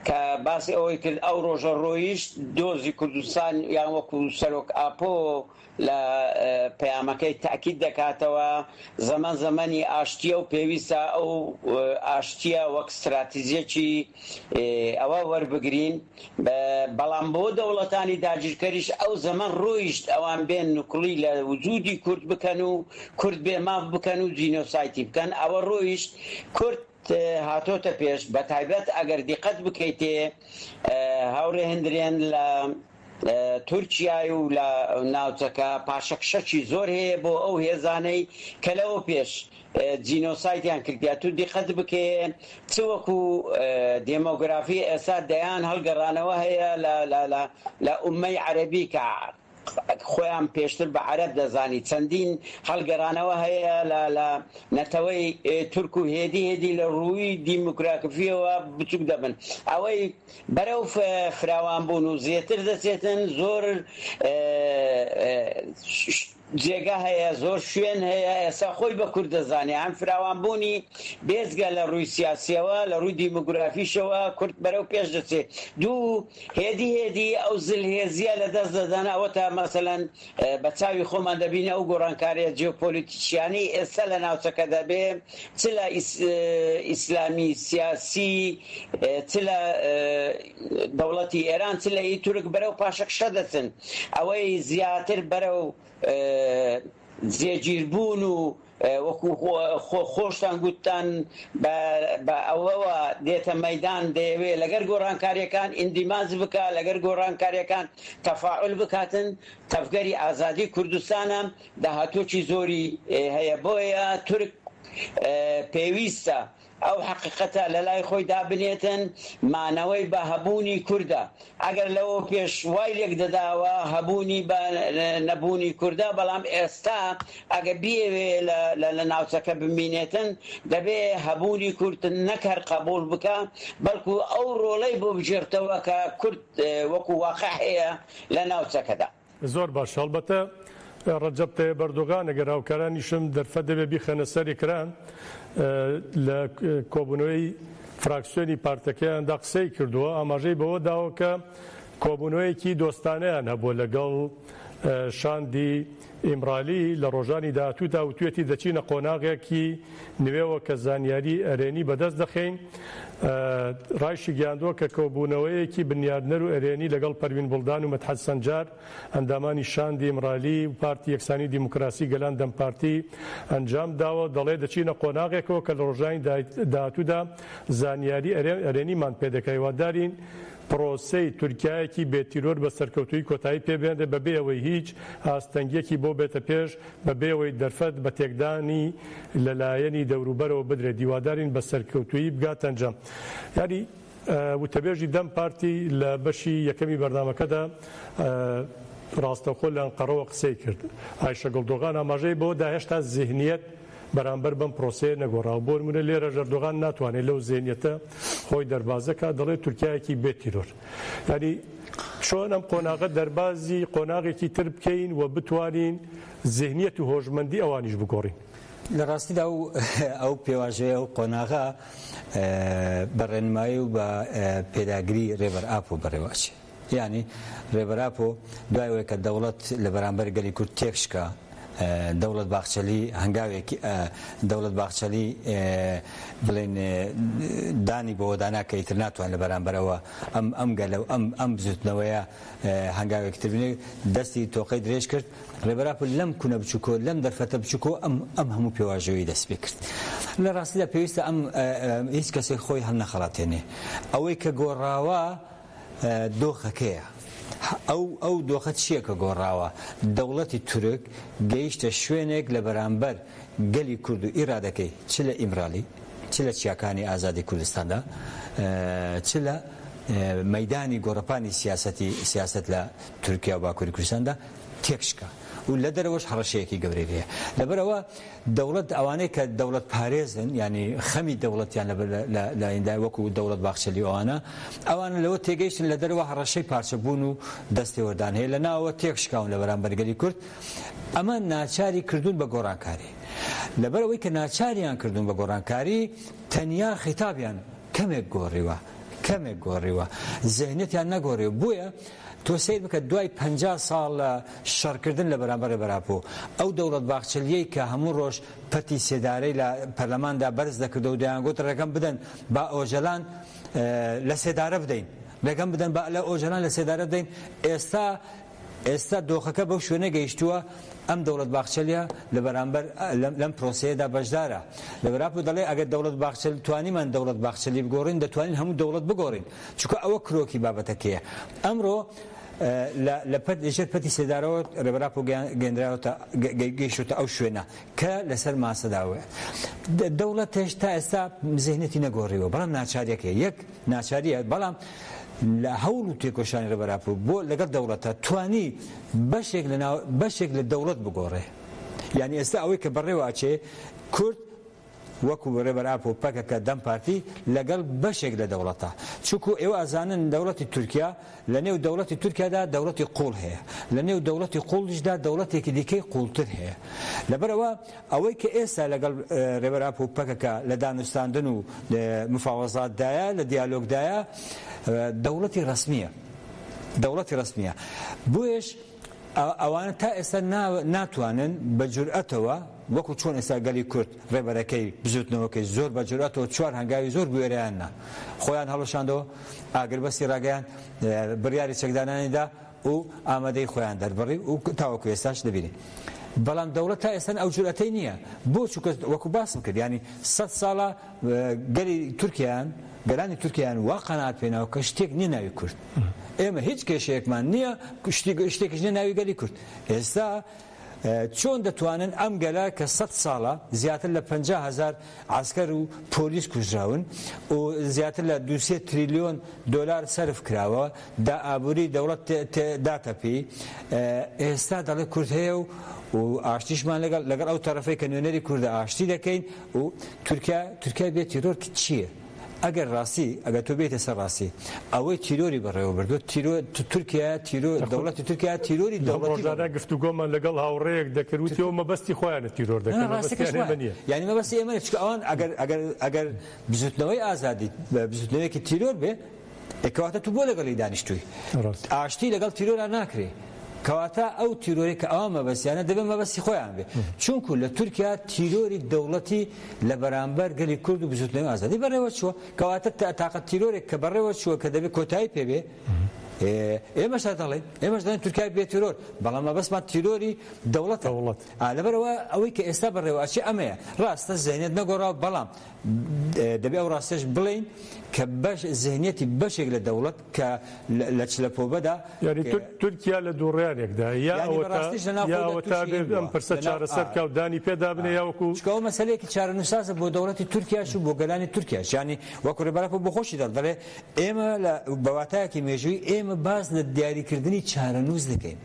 کە باسی ئەوەی کرد ئەو ڕۆژە ڕۆیشت دۆزی کوردستان یان وەکو سەرۆک ئاپۆ لە پەیامەکەی تەئکید دەکاتەوە زەمەن زەمەنی ئاشتیە و پێویستە ئەو ئاشتیە وەک ستراتیجیەکی ئەوە وەربگرین بەڵام بۆ دەوڵەتانی داگیرکەریش ئەو زەمەن ڕۆیشت ئەوان بێن نکوڵی لە وجودی کورد بکەن و کورد بێ ماف بکەن و جینۆسایتی بکەن ئەوە ڕۆیشت کورد هاتۆتە پێش بەتایبەت ئەگەر دیقەت بکەیتێ هاوڕێ هندرێن لە تورکیای و لە ناوچەکە پاشەکشەکی زۆر هەیە بۆ ئەو هێزانەی کە لەوە پێش جینۆسایدیان کردیا تو دیقەت بکەیە چ وەکو دێمۆگرافی ئێستا دەیان هەڵگەڕانەوە هەیە لە لە لە لە ئومەی عەرەبی کە خۆیان پێشتر بە عەرەب دەزانی چەندین هەڵگەڕانەوە هەیە لە لە نەتەوەی تورک و هێدی هێدی لە ڕووی دیموکراکفیەوە بچوک دەبن ئەوەی بەرەو فراوانبوون و زێتر دەچێتن زۆر جێگا هەیە زۆر شوێن هەیە ئێستا خۆی بە کورد دەزانێ هەم فراوانبوونی بێجگە لە ڕووی سیاسیەوە لە ڕووی دیموگرافیشەوە کورد بەرەو پێش دەچێت دوو هێدی هێدی ئەو زلهێزیە لە دەست دەدەن ئەوەتا مەسەلەن بە چاوی خۆمان دەبینی ئەو گۆڕانکاریە جیۆپۆلیتیکیانەی ئێستا لە ناوچەکە دەبێ چ لە ئیسلامی سیاسی چ لە دەوڵەتی ئێران چ لە ئی تورک بەرەو پاشەکشە دەچن ئەوەی زیاتر بەرەو جێگیربوون و وەکو خۆشتان گوتتان بە ئەوەوە دێتە مەیدان دەیەوێ لەگەر گۆڕانکاریەکان ئیندیماج بکا لەگەر گۆڕانکاریەکان تەفاعول بکاتن تەڤگەری ئازادی کوردستانە داهاتووەکی زۆری هەیە بۆیە تورک پێویستە ئەو حەقیقەتە لەلای خۆی دابنێتن، مانەوەی بە هەبوونی کوردە. ئەگەر لەوە پێش وای لێک دەداوە هەبوونی بە نەبوونی کوردە، بەڵام ئێستا ئەگەر بیەوێ لە ناوچەکە بمینێتن، دەبێ هەبوونی کورد نەک هەر قەبووڵ بکا، بەڵکوو ئەو ڕۆڵەی بۆ بگێڕتەوە کە کورد وەکوو واقع هەیە لە ناوچەکەدا. زۆر باشە هەڵبەتە ڕەجەب تەیب ئەردۆغان ئەگەر هاوکارانیشم دەرفەت دەبێت بیخەنە سەر ئێکران لە کۆبوونەوەی فراکسیۆنی پارتەکەیاندا قسەی کردووە ئاماژەی بەوە داوە کە کۆبوونەوەیەکی دۆستانەیان هەبووە لەگەڵ شاندی ئیمرالی لە ڕۆژانی داهاتوودا وتوێتی دەچینە قۆناغێکی نوێوە کە زانیاری ئەرێنی بەدەست دەخەین، ڕایشیگەیاندووە کە کۆبوونەوەیەکی بنیادنەر و ئەرێنی لەگەڵ پەروین بوڵدان و مەدحەت سەنجار، ئەندامانی شاندی ئیمرالی و پارتی یەکسانی و دیموکراسی گەلان دەم پارتی ئەنجام داوە، دەڵێت دەچینە قۆناغێکەوە کە لە ڕۆژانی داهاتوودا زانیاری ئەرێنیمان پێدەکا، هیوادارین پرۆسەی تورکیایەکی بێ تیرۆر بە سەرکەوتوویی کۆتایی پێبهێنرێت بەبێ ئەوەی هیچ ئاستەنگیەکی بۆ بێتە پێش، بەبێ ئەوەی دەرفەت بە تێکدانی لە لایەنی دەوروبەرەوە بدرێت، هیوادارین بە سەرکەوتوویی بگاتە ئەنجام. یاری وتەبێژی دەم پارتی لە بەشی یەکەمی بەرنامەکەدا ڕاستەوخۆ لە ئەنقەرەوە قسەی کرد. ئایشەگوڵ دۆغان ئاماژەی بەوە دا هێشتا زیهنیەت بەرامبەر بەم پرۆسەیە نەگۆڕاوە، بۆ نموونە لێرەش ئەردۆغان ناتوانێت لەو زیهنیەتە خۆی دەربازە کات، دەڵێت تورکیایەکی بێ تیرۆر. یانی چۆن ئەم قۆناغە دەربازی قۆناغێکی تر بکەین و بتوانین زیهنیەت و هۆشمەندی ئەوانیش بگۆڕین؟ لە ڕاستیدا ئەو ئەو پێواژۆیە ئەو قۆناغە بە ڕێنمایی و بە پێداگری ڕێبەر ئاپۆ بەڕێوە ئەچێ. یانی ڕێبەر ئاپۆ دوای ئەوەی کە دەوڵەت لە بەرامبەر گەلی کورد تێکشکا، دەوڵەت باخچەلی هەنگاوێکی دەوڵەت باخچەلی بڵێن دانی بەوەدا نا کە ئیتر ناتوان لە بەرامبەر ئەوە ئەم ئەم گەلە و ئەم ئەم بزوتنەوەیە هەنگاوێکی تر بنێ دەستی تۆقەی درێژ کرد ڕێبەر ئاپۆ لەم کونە بچووکۆ لەم دەرفەتە بچووکۆ ئەم ئەم هەموو پێواژۆیی دەست پێ کرد لە ڕاستیدا پێویستە ئەم هیچ کەسێک خۆی هەڵنەخەڵەتێنێ ئەوەی کە گۆڕاوە دۆخەکەیە. ئەو ئەو دۆخە چییە کە گۆڕاوە؟ دەوڵەتی تورک گەیشتە شوێنێک لە بەرامبەر گەلی کورد و ئیرادەکەی چ لە ئیمرالی، چ لە چیاکانی ئازادی کوردستاندا، چ لە مەیدانی گۆڕەپانی سیاسەتی سیاسەت لە تورکیا و باکووری کوردستاندا تێکشکا. و لە دەرەوەش هەڕەشەیەکی گەورەی لێیە. لەبەرئەوە دەوڵەت ئەوانەی کە دەوڵەت پارێزن یانی خەمی دەوڵەتیان لە لایندای وەکو دەوڵەت باخچەلی و ئەوانە ئەوانە لەوە تێگەیشتن لە دەرەوە هەڕەشەی پارچەبوون و دەستێوەردان هەیە لە ناوەوە تێکشکاون لە بەرامبەر گەلی کورد ئەمە ناچاری کردوون بە گۆڕانکاری لەبەر ئەوەی کە ناچاریان کردوون بە گۆڕانکاری تەنیا خیتابیان کەمێک گۆڕیوە کەمێک گۆڕیوە زهنیەتیان نەگۆڕیوە بۆیە تۆ سەیر بکە دوای 50 ساڵ لە شەڕکردن لە بەرامبەر ڕێبەر ئاپۆ ئەو دەوڵەت باخچەلیەی کە هەموو ڕۆژ پەتی سێدارەی لە پەرلەماندا بەرز دەکردەوە دەیانگوت ڕێگەم بدەن با ئۆجەلان لە سێدارە بدەین ڕێگەم بدەن با لە ئۆجەلان لە سێدارە بدەین ئێستا ئێستا دۆخەکە بەو شوێنە گەیشتووە ئەم دەوڵەت باخچەلیە لە بەرامبەر لەم پرۆسەیەدا بەشدارە. رێبەر ئاپۆ دەڵێ ئەگەر دەوڵەت باخچەلی توانیمان دەوڵەت باخچەلی بگۆڕین دەتوانین هەموو دەوڵەت بگۆڕین چونکە ئەوە کرۆکی بابەتەکەیە. ئەمڕۆ لە لە پەت لەژێر پەتی سێدارەوە رێبەر ئاپۆ گەیەندراوەتە گەیشتۆتە ئەو شوێنە کە لەسەر ماسەدا وەیە. دەوڵەتێش تا ئێستا زهنیەتی نەگۆڕیوە بەڵام ناچاریەکەیە یەک ناچاریە بەڵام لە هەوڵ و تێکۆشانی ڕێبەر ئاپۆ بۆ لەگەڵ دەوڵەتە توانی بەشێک لە ناو بەشێک لە دەوڵەت بگۆڕێ یانی ئێستا ئەوەی کە بەڕێوە ئەچێ کورد وەکو ڕێبەر ئاپۆ پەکەکە دەم پارتی لەگەڵ بەشێک لە دەوڵەتە چونکو ئێوە ئەزانن دەوڵەتی تورکیا لە نێو دەوڵەتی تورکیادا دەوڵەتی قوڵ هەیە لە نێو دەوڵەتی قوڵیشدا دەوڵەتێکی دیکەی قوڵتر هەیە لەبەرئەوە ئەوەی کە ئێستا لەگەڵ رێبەر ئاپۆ و پەکەکە لە دانوستاندن و مفاوەزاتدایە، لە دیالۆگدایە، دەوڵەتی رەسمییە. دەوڵەتی رەسمییە. بۆیەش ئەوانە تا ئێستا ناتوانن بە جورئەتەوە وەکو چۆن ئێستا گەلی کورد رێبەرەکەی بزوتنەوەکەی زۆر بە جورئەتەوە چوار هەنگاوی زۆر بوێرەیان نا. خۆیان هەڵوەشاندەوە، ئاگربەستی راگەیاند، بڕیاری چەکدانانی دا، و ئامادەیی خۆیان دەربڕی و تاوەکو ئێستاش دەبینین بەڵام دەوڵەت تا ئێستا ئەو جورئەتەی نییە بۆ چونکە وەکو باسم کرد یانی سەد ساڵە گەلی تورکیان گەلانی تورکیان وا قەناعەت پێناوە کە شتێک نییە ناوی کورد ئێمە هیچ کێشەیەکمان نییە شتێکیش نییە ناوی گەلی کورد ئێستا چۆن دەتوانن ئەم گەلە کە سەد ساڵە زیاتر لە 50 هەزار عەسکەر و پۆلیس کوژراون و زیاتر لە دوو سێ تریلیۆن دۆلار سەرف کراوە دا ئابوری دەوڵەت داتەپی ئێستا دەڵێ کورد هەیە و و ئاشتیشمان لەگەڵ لەگەڵ ئەو تەرەفەی کە نوێنەری کوردە ئاشتی دەکەین و تورکیا تورکیای بێ تیرۆر چییە؟ ئەگەر ڕاستی ئەگەر تۆ بێیتە سەر ڕاستی ئەوەی تیرۆری بەڕێوە بردووە تیرۆ تورکیا تیرۆ دەوڵەتی تورکیا تیرۆری لەم دەوڵەتی ڕۆژانە بەڕێوە گفتوگۆمان لەگەڵ هاوڕێیەک دەکرد وتی ئەوە مەبەستی خۆیانە تیرۆر نا دەکەن ڕاستەکەش مەبەستیان وایە ئێمە نییە. یانی مەبەستی ئێمە نیە چونکە ئەوان ئەگەر ئەگەر ئەگەر بزوتنەوەی ئازادی بزوتنەوەیەکی تیرۆر بێ ئێ کەواتە تو بۆ لەگەڵی دانیشتووی؟ ڕاستە. ئاشتی لەگەڵ تیرۆرا ناکرێ. کەواتە ئەو تیرۆرەی کە ئەوان مەبەستیانە دەبێ مەبەستی خۆیان بێ. چونکو لە تورکیا تیرۆری دەوڵەتی لە بەرامبەر گەلی کورد و بزوتنەوەی ئازادی بەڕێوە چووە. کەواتە تاقە تیرۆرێک کە بەڕێوە چووە کە دەبێ کۆتایی پێ بێ ئێمەش هەر دەڵێین ئێمەش دەڵێین تورکیای بێ تیرۆر بەڵام مەبەستمان تیرۆری دەوڵەتە. دەوڵەت. لەبەرئەوە ئەوەی کە ئێستا بەڕێوە ئەچێ ئەمەیە. ڕاستە زهنیەت نەگۆڕاوە بەڵام دەبێ ئەو ڕاستیەش بڵێین کە بەش زهنیەتی بەشێک لە دەوڵەت کە لە چلەپۆبەدا یانی تورکیا لە دووڕیانێکدا یا یانی ئەوەتا بەڕاستیش لە ناو یا خۆیدا ئەوەتا تووشی بێ ئێم ئەم بووە پرسە لە ناو چارەسەر بکا و دانی پێدا بنێ یا وەکوو چونکە ئەوە مەسەلەیەکی چارەنووسسازە بۆ دەوڵەتی تورکیاش و بۆ گەلانی تورکیاش یانی وەکو ڕێبەر ئاپۆ بۆ خۆشی دەڵێ دەڵێ ئێمە لە بە واتایەکی مێژوویی ئێمە باس لە دیاریکردنی چارەنووس دەکەین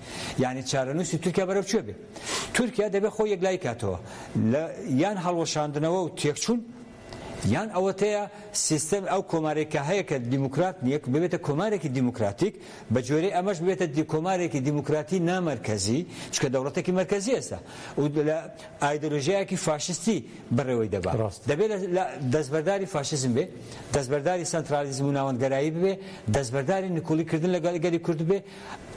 یانی چارەنووسی تورکیا بەرەو کوێ بێ تورکیا دەبێ خۆی یەکلایی کاتەوە لە یان هەڵوەشاندنەوە و تێکچوون یان ئەوەتەیە سیستەم ئەو کۆمارێک کە هەیە کە دیموکرات نییە ببێتە کۆمارێکی دیموکراتیک بە گوێرەی ئەمەش ببێتە کۆمارێکی دیموکراتی نامەرکەزی چونکە دەوڵەتێکی مەرکەزی ئێستا و لە ئایدۆلۆژیایەکی فاشستی بەڕێوەی دەبا دەبێت لە دەستبەرداری فاشیزم بێ دەستبەرداری سەنترالیزم و ناوەندگەرایی ببێ دەستبەرداری نکوڵی کردن لە گەلی کورد بێ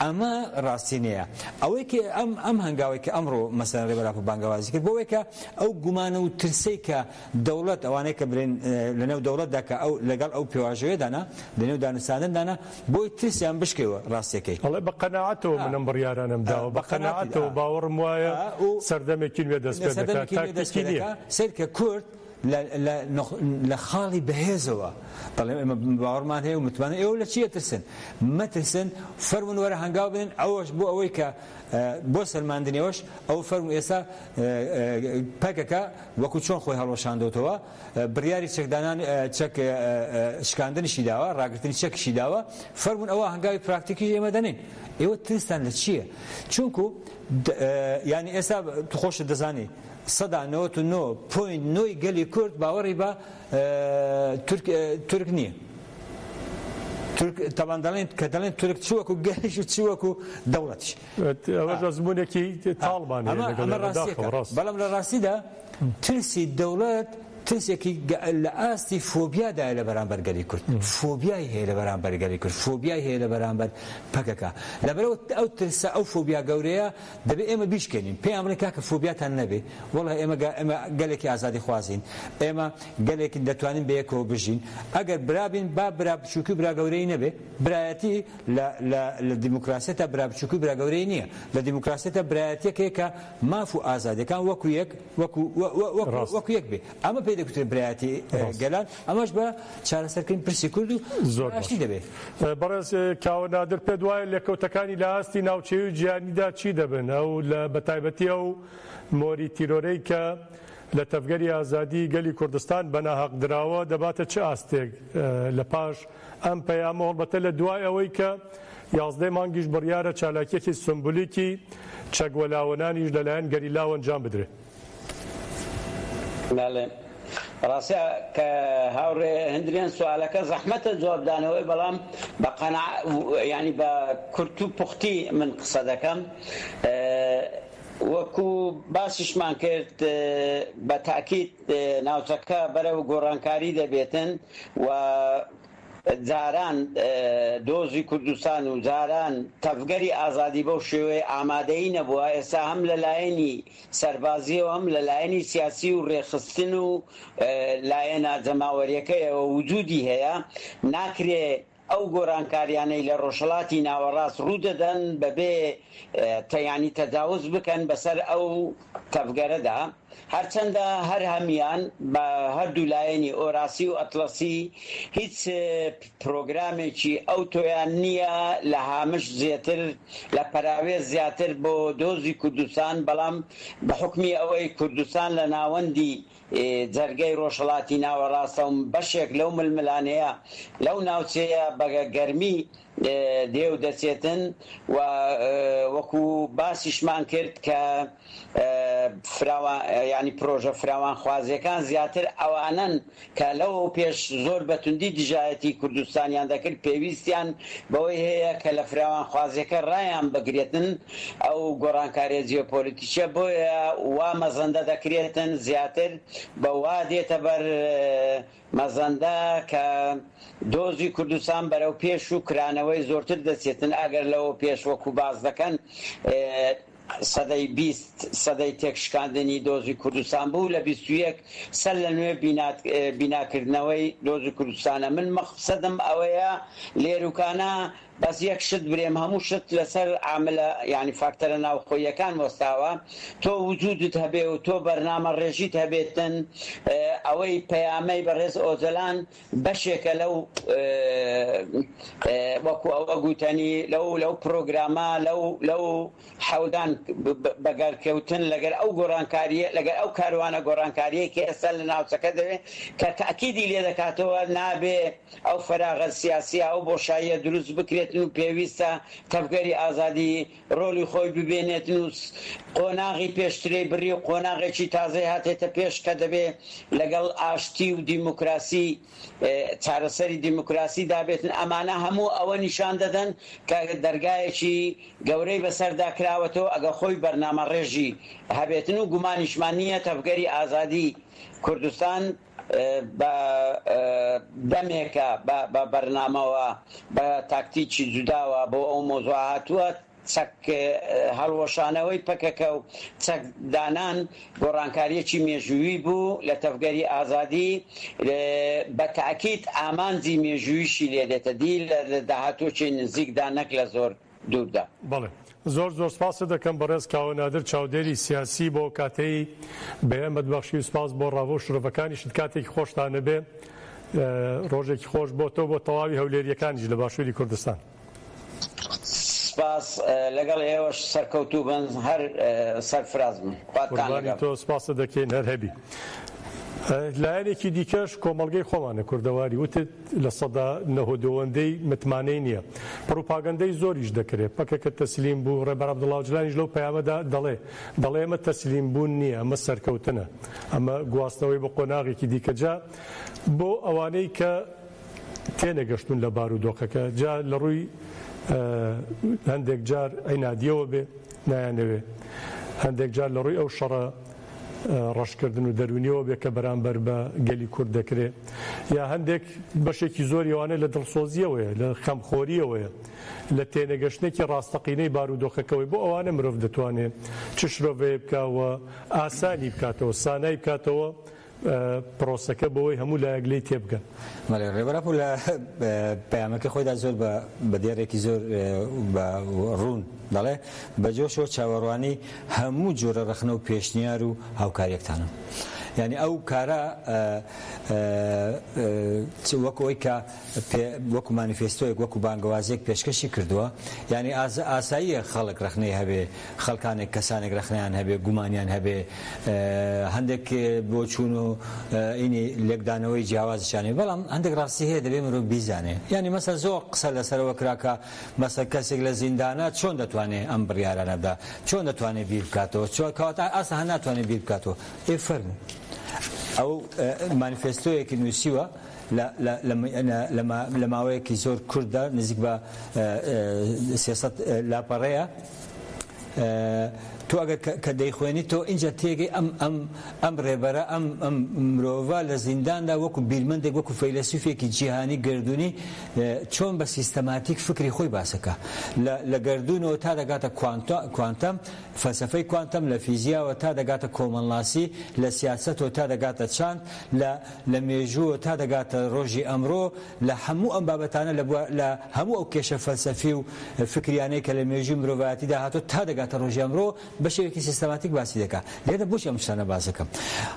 ئەمە ڕاستینەیە. ئەوەی کە ئەم ئەم هەنگاوەی کە ئەمڕۆ مەسەلەن ڕێبەر ئاپۆ بانگەوازی کرد بۆ ئەوەی کە ئەو گومانە و ترسەی کە دەوڵەت ئەوانەی کە برێن لەنێو دەوڵەتدا کە ئەو لەگەڵ ئەو پێواژۆیەدانا لەنێو دانوستاندندانا بۆی ترسیان بشکێوە ڕاستیەکەی. ئەڵێ بە قەناعەتەوە من ئەم بڕیارانەم داوە، بە بە قەناعەتەوە باوەڕم وایە سەردەمێکی نوێ دەست پێ دەکات، سەردەمێکی نوێ دەست تاکتیکی پێ نییە. دەکات. سەیر کە کورد لە لە لە خاڵی بەهێزەوە دەڵێم ئێمە باوەڕمان هەیە و متمانە ئێوە لە چی ئەترسن؟ مەترسن فەرموون وەرە هەنگاو بنێن ئەوەش بۆ ئەوەی کە بۆ سەلماندنیەوەش ئەوە فەرموو ئێستا پەکەکە وەکو چۆن خۆی هەڵوەشاندۆتەوە بڕیاری چەکدانان چەک شکاندنیشی داوە ڕاگرتنی چەکیشی داوە فەرموون ئەوە هەنگاوی پراکتیکیش ئێمە دەنێین ئێوە ترستان لە چییە چونکو یانی ئێستا تو خۆشت دەزانی سەدا 99 point نۆی گەلی کورد باوەڕی بە تورک تورک نییە تورک تەبان دەڵێن کە دەڵێن تورک چ وەکو گەلیش و چ وەکو دەوڵەتیش ئەوەش ئەزموونێکی تاڵمان هەیە لەگەڵ ئەمە ڕاستیەکە بەڵام لە ڕاستیدا ترسی دەوڵەت ترسێکی لە ئاستی فۆبیادایە لە بەرامبەر گەلی کورد فۆبیای هەیە لە بەرامبەر گەلی کورد فۆبیای هەیە لە بەرامبەر پەکەکە لەبەرەوە ئەو ترسە ئەو فۆبیا گەورەیە دەبێ ئێمە بیشکێنین پێیان بڵێن کاکە فۆبیاتان نەبێ وەڵا ئێمە ئێمە گەلێکی ئازادی خوازین ئێمە گەلێکین دەتوانین بەیەکەوە بژین ئەگەر برابین با برا بچووکی و برا گەورەی نەبێ برایەتی لە لە لە دیموکراسیەتا برا بچووکی و برا گەورەی نییە لە دیموکراسیەتا برایەتیەک هەیە کە ماف و ئازادیەکان وەکو یەک وەکو ڕاست. وەکو یەک بێ ئەمە پێی دەگوترێت برایەتی ڕاست. گەلان ئەمەش بە چارەسەرکردنی پرسی کورد و زۆر ئاشتی باش. دەبێ. بەڕێز کاوە نادر پێت وایە لێکەوتەکانی لە ئاستی ناوچەیی و جیهانیدا چی دەبن ئەو لە بەتایبەتی ئەو مۆری تیرۆرەی کە لە تەڤگەری ئازادی گەلی کوردستان بە ناهەق دراوە دەباتە چ ئاستێک لە پاش ئەم پەیامە هەڵبەتە لە دوای ئەوەی کە یازدەی مانگیش بڕیارە چالاکیەکی سمبولیکی چەک وەلاوەنانیش لەلایەن گەریلاوە ئەنجام بدرێ. بەڵێ ڕاستە کە هاوڕێ هندرێن سوالەکە زەحمەتە جواب دانەوەی بەڵام بە قەناع یانی بە کورت و پوختی من قسە دەکەم وەکو باسیشمان کرد بە تاکید ناوچەکە بەرەو گۆڕانکاری دەبێتن و جاران دۆزی کوردستان و جاران تەڤگەری ئازادی بەو شێوەیە ئامادەیی نەبووە، ئێستا هەم لە لایەنی سەربازییەوە هەم لە لایەنی سیاسی و ڕێکخستن و لایەنە جەماوەریەکەیەوە وجودی هەیە، ناکرێ ئەو گۆرانکاریانەی لە ڕۆژهەڵاتی ناوەڕاست ڕوودەدەن بەبێ یانی تەجاوز بکەن بەسەر ئەو تەڤگەرەدا، هەرچەندە هەر هەمیان بە هەردوو لایەنی ئۆراسی و ئەتڵەسی هیچ پرۆگرامێکی ئەوتۆیان نییە لە هامش زێتر لە پەراوێز زیاتر بۆ دۆزی کوردستان، بەڵام بە حوکمی ئەوەی کوردستان لە ناوەندی جەرگەی ڕۆژهەڵاتی ناوەڕاستە و بەشێک لەو ململانێیە لەو ناوچەیە بە گەرمی دێ و دەچێتن و وەکو باسیشمان کرد کە فراوان یانی پرۆژە فراوانخوازیەکان زیاتر ئەوانەن کە لەوەو پێش زۆر بە توندی دژایەتی کوردستانیان دەکرد پێویستیان بەوەی هەیە کە لە فراوانخوازیەکە ڕایان بگرێتن ئەو گۆڕانکاریە جیۆپۆلیتیکیە بۆیە وا مەزەندە دەکرێتن زیاتر بە وا دێتە بەر مەزەندە کە دۆزی کوردستان بەرەو پێش و کرانەوەی زۆرتر دەچێتن ئەگەر لەوە پێش وەکو باس دەکەن سەدەی 20 سەدەی تێکشکاندنی دۆزی کوردستان بوو لە 21 سەر لە نوێ بیناکردنەوەی دۆزی کوردستانە من مەقسەدم ئەوەیە لێروکانە بەس یەک شت برێم هەموو شت لەسەر عاملە یانی فاکتەرە ناوخۆییەکان وەستاوە تۆ وجودت هەبێ و تۆ بەرنامە ڕێژیت هەبێتن ئەوەی پەیامەی بەڕێز ئۆجەلان بەشێکە لەو وەکو ئەوە گوتەنی لەو لەو پرۆگرامە لەو لەو حەودان بەگەرکەوتن لەگەر ئەو گۆڕانکاریە لەگەر ئەو کاروانە گۆڕانکاریەی کە ئێستا لە ناوچەکە دەوێت کە تاکیدی لێ دەکاتەوە نابێ ئەو فەراغە سیاسیە ئەو بۆشاییە دروست بکرێتن و پێویستە تەڤگەری ئازادی ڕۆڵی خۆی ببێنێتن و قۆناغی پێشترەی بڕی و قۆناغێکی تازەی هاتێتە پێش کە دەبێ لەگەڵ ئاشتی و دیموکراسی چارەسەری دیموکراسی دابێتن ئەمانە هەموو ئەوە نیشان دەدەن کە دەرگایەکی گەورەی بەسەردا کراوەتەوە ئەگەر خۆی بەرنامەڕێژی هەبێتن و گومانیشمان نییە تەڤگەری ئازادی کوردستان بە دەمێکە بە بەرنامەوە بە تاکتیکی جوداوە بۆ ئەو مەوزوعە هاتووە، چەک هەڵوەشانەوەی پەکەکە و چەک دانان گۆڕانکارییەکی مێژوویی بوو لە تەڤگەری ئازادی، بە تاکید ئامانجی مێژوویشی لێ دێتە دی لە داهاتووەکی نزیکدا نەک لە زۆر دووردا. بەڵێ زۆر زۆر سپاست دەکەم بەڕێز کاوە نادر چاودێری سیاسی بۆ کاتەی بە ئێمەت بەخشی و سپاس بۆ ڕاڤە و شرۆڤەکانیشت کاتێکی خۆشتان هەبێ ڕۆژێکی خۆش بۆ تۆ بۆ تەواوی هەولێریەکانیش لە باشووری کوردستان. سپاس لەگەڵ ئێوەش سەرکەوتوو بن هەر سەرفراز بن خواتان قوربانی لەگەڵ. تۆ سپاست دەکەین هەر هەبی. لایەنێکی دیکەش کۆمەڵگەی خۆمانە کوردەواری وتت 90% متمانەی نییە پڕوپاگەندەی زۆریش دەکرێت پەکەکە تەسلیم بوو ڕێبەر عەبدوڵا ئۆجالانیش لەو پەیامەدا دەڵێ دەڵێ ئەمە تەسلیم بوون نییە ئەمە سەرکەوتنە ئەمە گواستنەوەی بۆ قۆناغێکی دیکە جا بۆ ئەوانەی کە تێنەگەشتوون لە بارودۆخەکە جا لە ڕووی هەندێک جار عینادیەوە بێ نایانەوێ هەندێک جار لە ڕووی ئەو شەڕە ڕەشکردن و دەروونیەوە بێ کە بەرامبەر بە گەلی کورد دەکرێ یا هەندێک بەشێکی زۆری ئەوانە لە دڵسۆزیەوەیە لە خەمخۆریەوەیە لە تێنەگەشتنێکی ڕاستەقینەی بارودۆخەکەوەی بۆ ئەوانە مرۆڤ دەتوانێ چ شرۆڤەیە بکا و ئاسانی بکاتەوە سانای بکاتەوە پرۆسەکە بۆوەی هەموو لایەک لێی تێبگەن. بەڵێ ڕێبەر ئاپۆ لە پەیامەکەی خۆیدا زۆر بە بە دێڕێکی زۆر بە ڕوون دەڵێ، بە جۆشەوە چاوەڕوانی هەموو جۆرە ڕەخنە و پێشنیار و هاوکارییەکتانم. یانی ئەو کارە وەکو ئەوەی کە وەکو مانیفێستۆیەک وەکو بانگەوازییەک پێشکەشی کردووە، یانی ئاساییە خەڵک ڕەخنەی هەبێ، خەڵکانێک کەسانێک ڕەخنەیان هەبێ، گومانیان هەبێ، هەندێک بۆچوون و ئینی لێکدانەوەی جیاوازیشیان هەیە، بەڵام هەندێک ڕاستی هەیە دەبێ مرۆڤ بیزانێ. یانی مەسەلەن زۆر قسە لەسەرەوە کرا کە مەسەلەن کەسێک لە زیندانە چۆن دەتوانێ ئەم بڕیارانە بدا، چۆن دەتوانێ بیر بکاتەوە، چۆن کەواتە ئاسا هەر ناتوانێ بیر بکاتەوە. ئێ فەرموو ئەو مانیفێستۆیەکی نووسیوە لە لە لە لە لە ماوەیەکی زۆر کورتدا نزیک بە 300 لاپەڕەیە تۆ ئەگەر کە دەیخوێنی تۆ ئینجا تێگەی ئەم ئەم ئەم ڕێبەرە ئەم ئەم مرۆڤە لە زینداندا وەکو بیرمەندێک وەکو فەیلەسوفێکی جیهانی گەردوونی چۆن بە سیستەماتیک فکری خۆی باسەکە لە لە گەردوونەوە تا دەگاتە کوانتەم فەلسەفەی کوانتەم لە فیزیاوە تا دەگاتە کۆمەڵناسی لە سیاسەتەوە تا دەگاتە چاند لە لە مێژووەوە تا دەگاتە ڕۆژی ئەمڕۆ لە هەموو ئەم بابەتانە لە بوار لە هەموو ئەو کێشە فەلسەفی و فکریانەی کە لە مێژووی مرۆڤایەتیدا هاتووە تا دەگاتە ڕۆژی ئەمڕۆ بە شێوەیەکی سیستەماتیک باسی دەکا. لێرە بۆچی ئەم شتانە باس دەکەم؟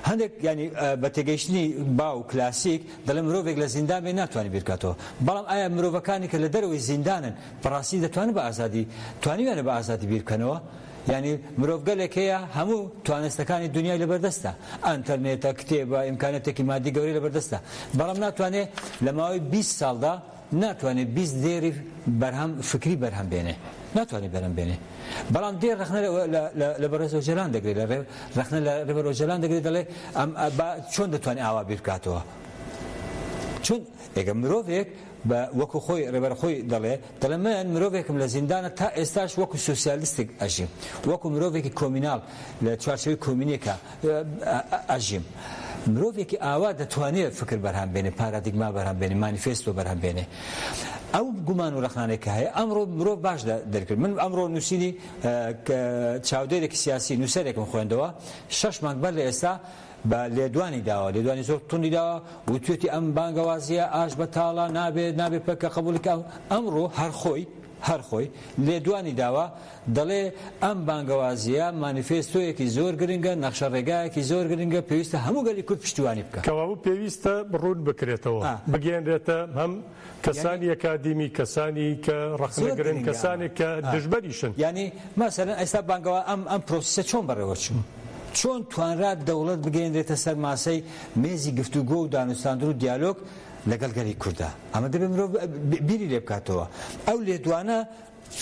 هەندێک یانی بە تێگەیشتنی باو و کلاسیک دەڵێن مرۆڤێک لە زیندان بێ ناتوانێ بیر بکاتەوە. بەڵام ئایا مرۆڤەکانی کە لە دەرەوەی زیندانن بەڕاستی دەتوانن بە ئازادی توانیویانە بە ئازادی بیر بکەنەوە؟ یانی مرۆڤگەلێک هەیە هەموو توانستەکانی دونیای لەبەردەستە، ئەنتەرنێتە، کتێبە، ئیمکانیاتێکی مادی گەورەی لەبەردەستە، بەڵام ناتوانێ لە ماوەی 20 ساڵدا ناتوانێ 20 دێری بەرهەم فکری بەرهەم بێنێ، ناتوانێ بەرهەم بێنێ. بەڵام دێ ڕەخنە لە بەڕێز ئۆجەلان دەگرێ، لە ڕەخنە لە ڕێبەر ئۆجەلان دەگرێ دەڵێ ئەم با چۆن دەتوانێ ئاوا بیر بکاتەوە؟ چۆن ئێگە مرۆڤێک بە وەکو خۆی ڕێبەر خۆی دەڵێ دەڵێ من مرۆڤێکم لە زیندانە تا ئێستاش وەکو سۆسیالیستێک ئەژیم، وەکو مرۆڤێکی کۆمیناڵ لە چوارچێوەی کۆمینێکا ئەژیم. مرۆڤێکی ئاوا دەتوانێ فکر بەرهەم بێنێ، پارادیگما بەرهەم بێنێ، مانیفێستۆ بەرهەم بێنێ. ئەو گومان و ڕەخنانەی کە هەیە ئەمڕۆ مرۆڤ باش دەرکرد. من ئەمڕۆ نووسینی چاودێرێکی سیاسی نووسەرێکم خوێندەوە شەش مانگ بەر لە ئێستا بە لێدوانی داوە، لێدوانی زۆر توندی داوە، وتویەتی ئەم بانگەوازییە ئاش بەتاڵە، نابێت، نابێت پەکەکە قبوڵی کە، ئەمڕۆ هەر خۆی، هەر خۆی لێدوانی داوە، دەڵێ ئەم بانگەوازییە مانیفێستۆیەکی زۆر گرنگە، نەخشە ڕێگایەکی زۆر گرنگە، پێویستە هەموو گەلی کورد پشتیوانی بکا. کەوابوو پێویستە ڕوون بکرێتەوە، بگەیەنرێتە هەم کەسانی ئەکادیمی، کەسانی کە ڕەخنەگرن، کەسانێک کە دژبەریشن. یانی مەسەلەن ئێستا بانگەوا ئەم ئەم پرۆسیسە چۆن بەڕێوە چوو؟ چۆن توانرا دەوڵەت بگەیەنرێتە سەر ماسەی مێزی گفتوگۆ و دانوستاندن و دیالۆگ لەگەڵ گەلی کوردا؟ ئەمە دەبێ مرۆڤ بیری لێ بکاتەوە. ئەو لێدوانە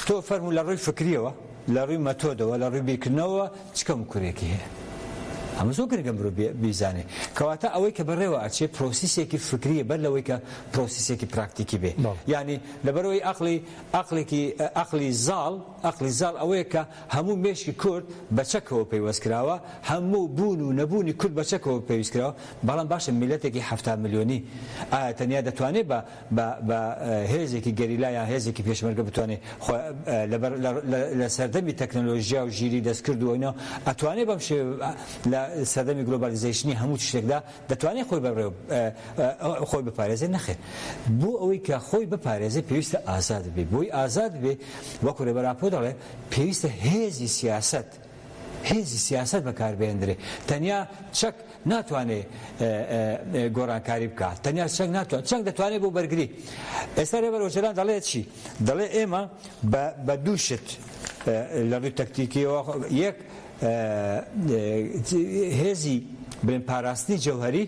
تۆ فەرموو لە ڕووی فکریەوە، لە ڕووی مەتۆدەوە، لە ڕووی بیرکردنەوەوە چ کەموکورێکی هەیە؟ ئەمە زۆر گرنگە مرۆڤ بیزانێ. کەواتە ئەوەی کە بەڕێوە ئەچێ پرۆسیسێکی فکریە بەر لەوەی کە پرۆسیسێکی پراکتیکی بێ. یانی لەبەرئەوەی ئەقڵی ئەقڵێکی ئەقڵی زاڵ ئەقڵی زاڵ ئەوەیە کە هەموو مێشکی کورد بە چەکەوە پەیوەست کراوە، هەموو بوون و نەبوونی کورد بە چەکەوە پەیوست کراوە، بەڵام باشە میللەتێکی 70 ملیۆنی ئایا تەنیا دەتوانێ بە بە بە هێزێکی گەریلا یان هێزێکی پێشمەرگە بتوانێ خۆ لەبەر لە سەردەمی تەکنەلۆژیا و ژیری دەستکرد و ئەوینا ئەتوانێ بەم شێوە لە سەردەمی گلۆبالیزەیشنی هەموو شتێکدا دەتوانێ خۆی بەڕێوە خۆی بپارێزێ؟ نەخێر. بۆ ئەوەی کە خۆی بپارێزێ پێویستە ئازاد بێ. بۆی ئازاد بێ وەکو رێبەر ئاپۆ دەڵێ پێویستە هێزی سیاسەت. هێزی سیاسەت بەکار بهێندرێ. تەنیا چەک ناتوانێ گۆڕانکاری بکا. تەنیا چەک ناتوانێ، چەک دەتوانێ بۆ بەرگری. ئێستا رێبەر ئۆجەلان دەڵێ چی؟ دەڵێ ئێمە بە بە دوو شت لە ڕووی تەکتیکیەوە یەک هێزی بڵێن پاراستنی جەوهەری،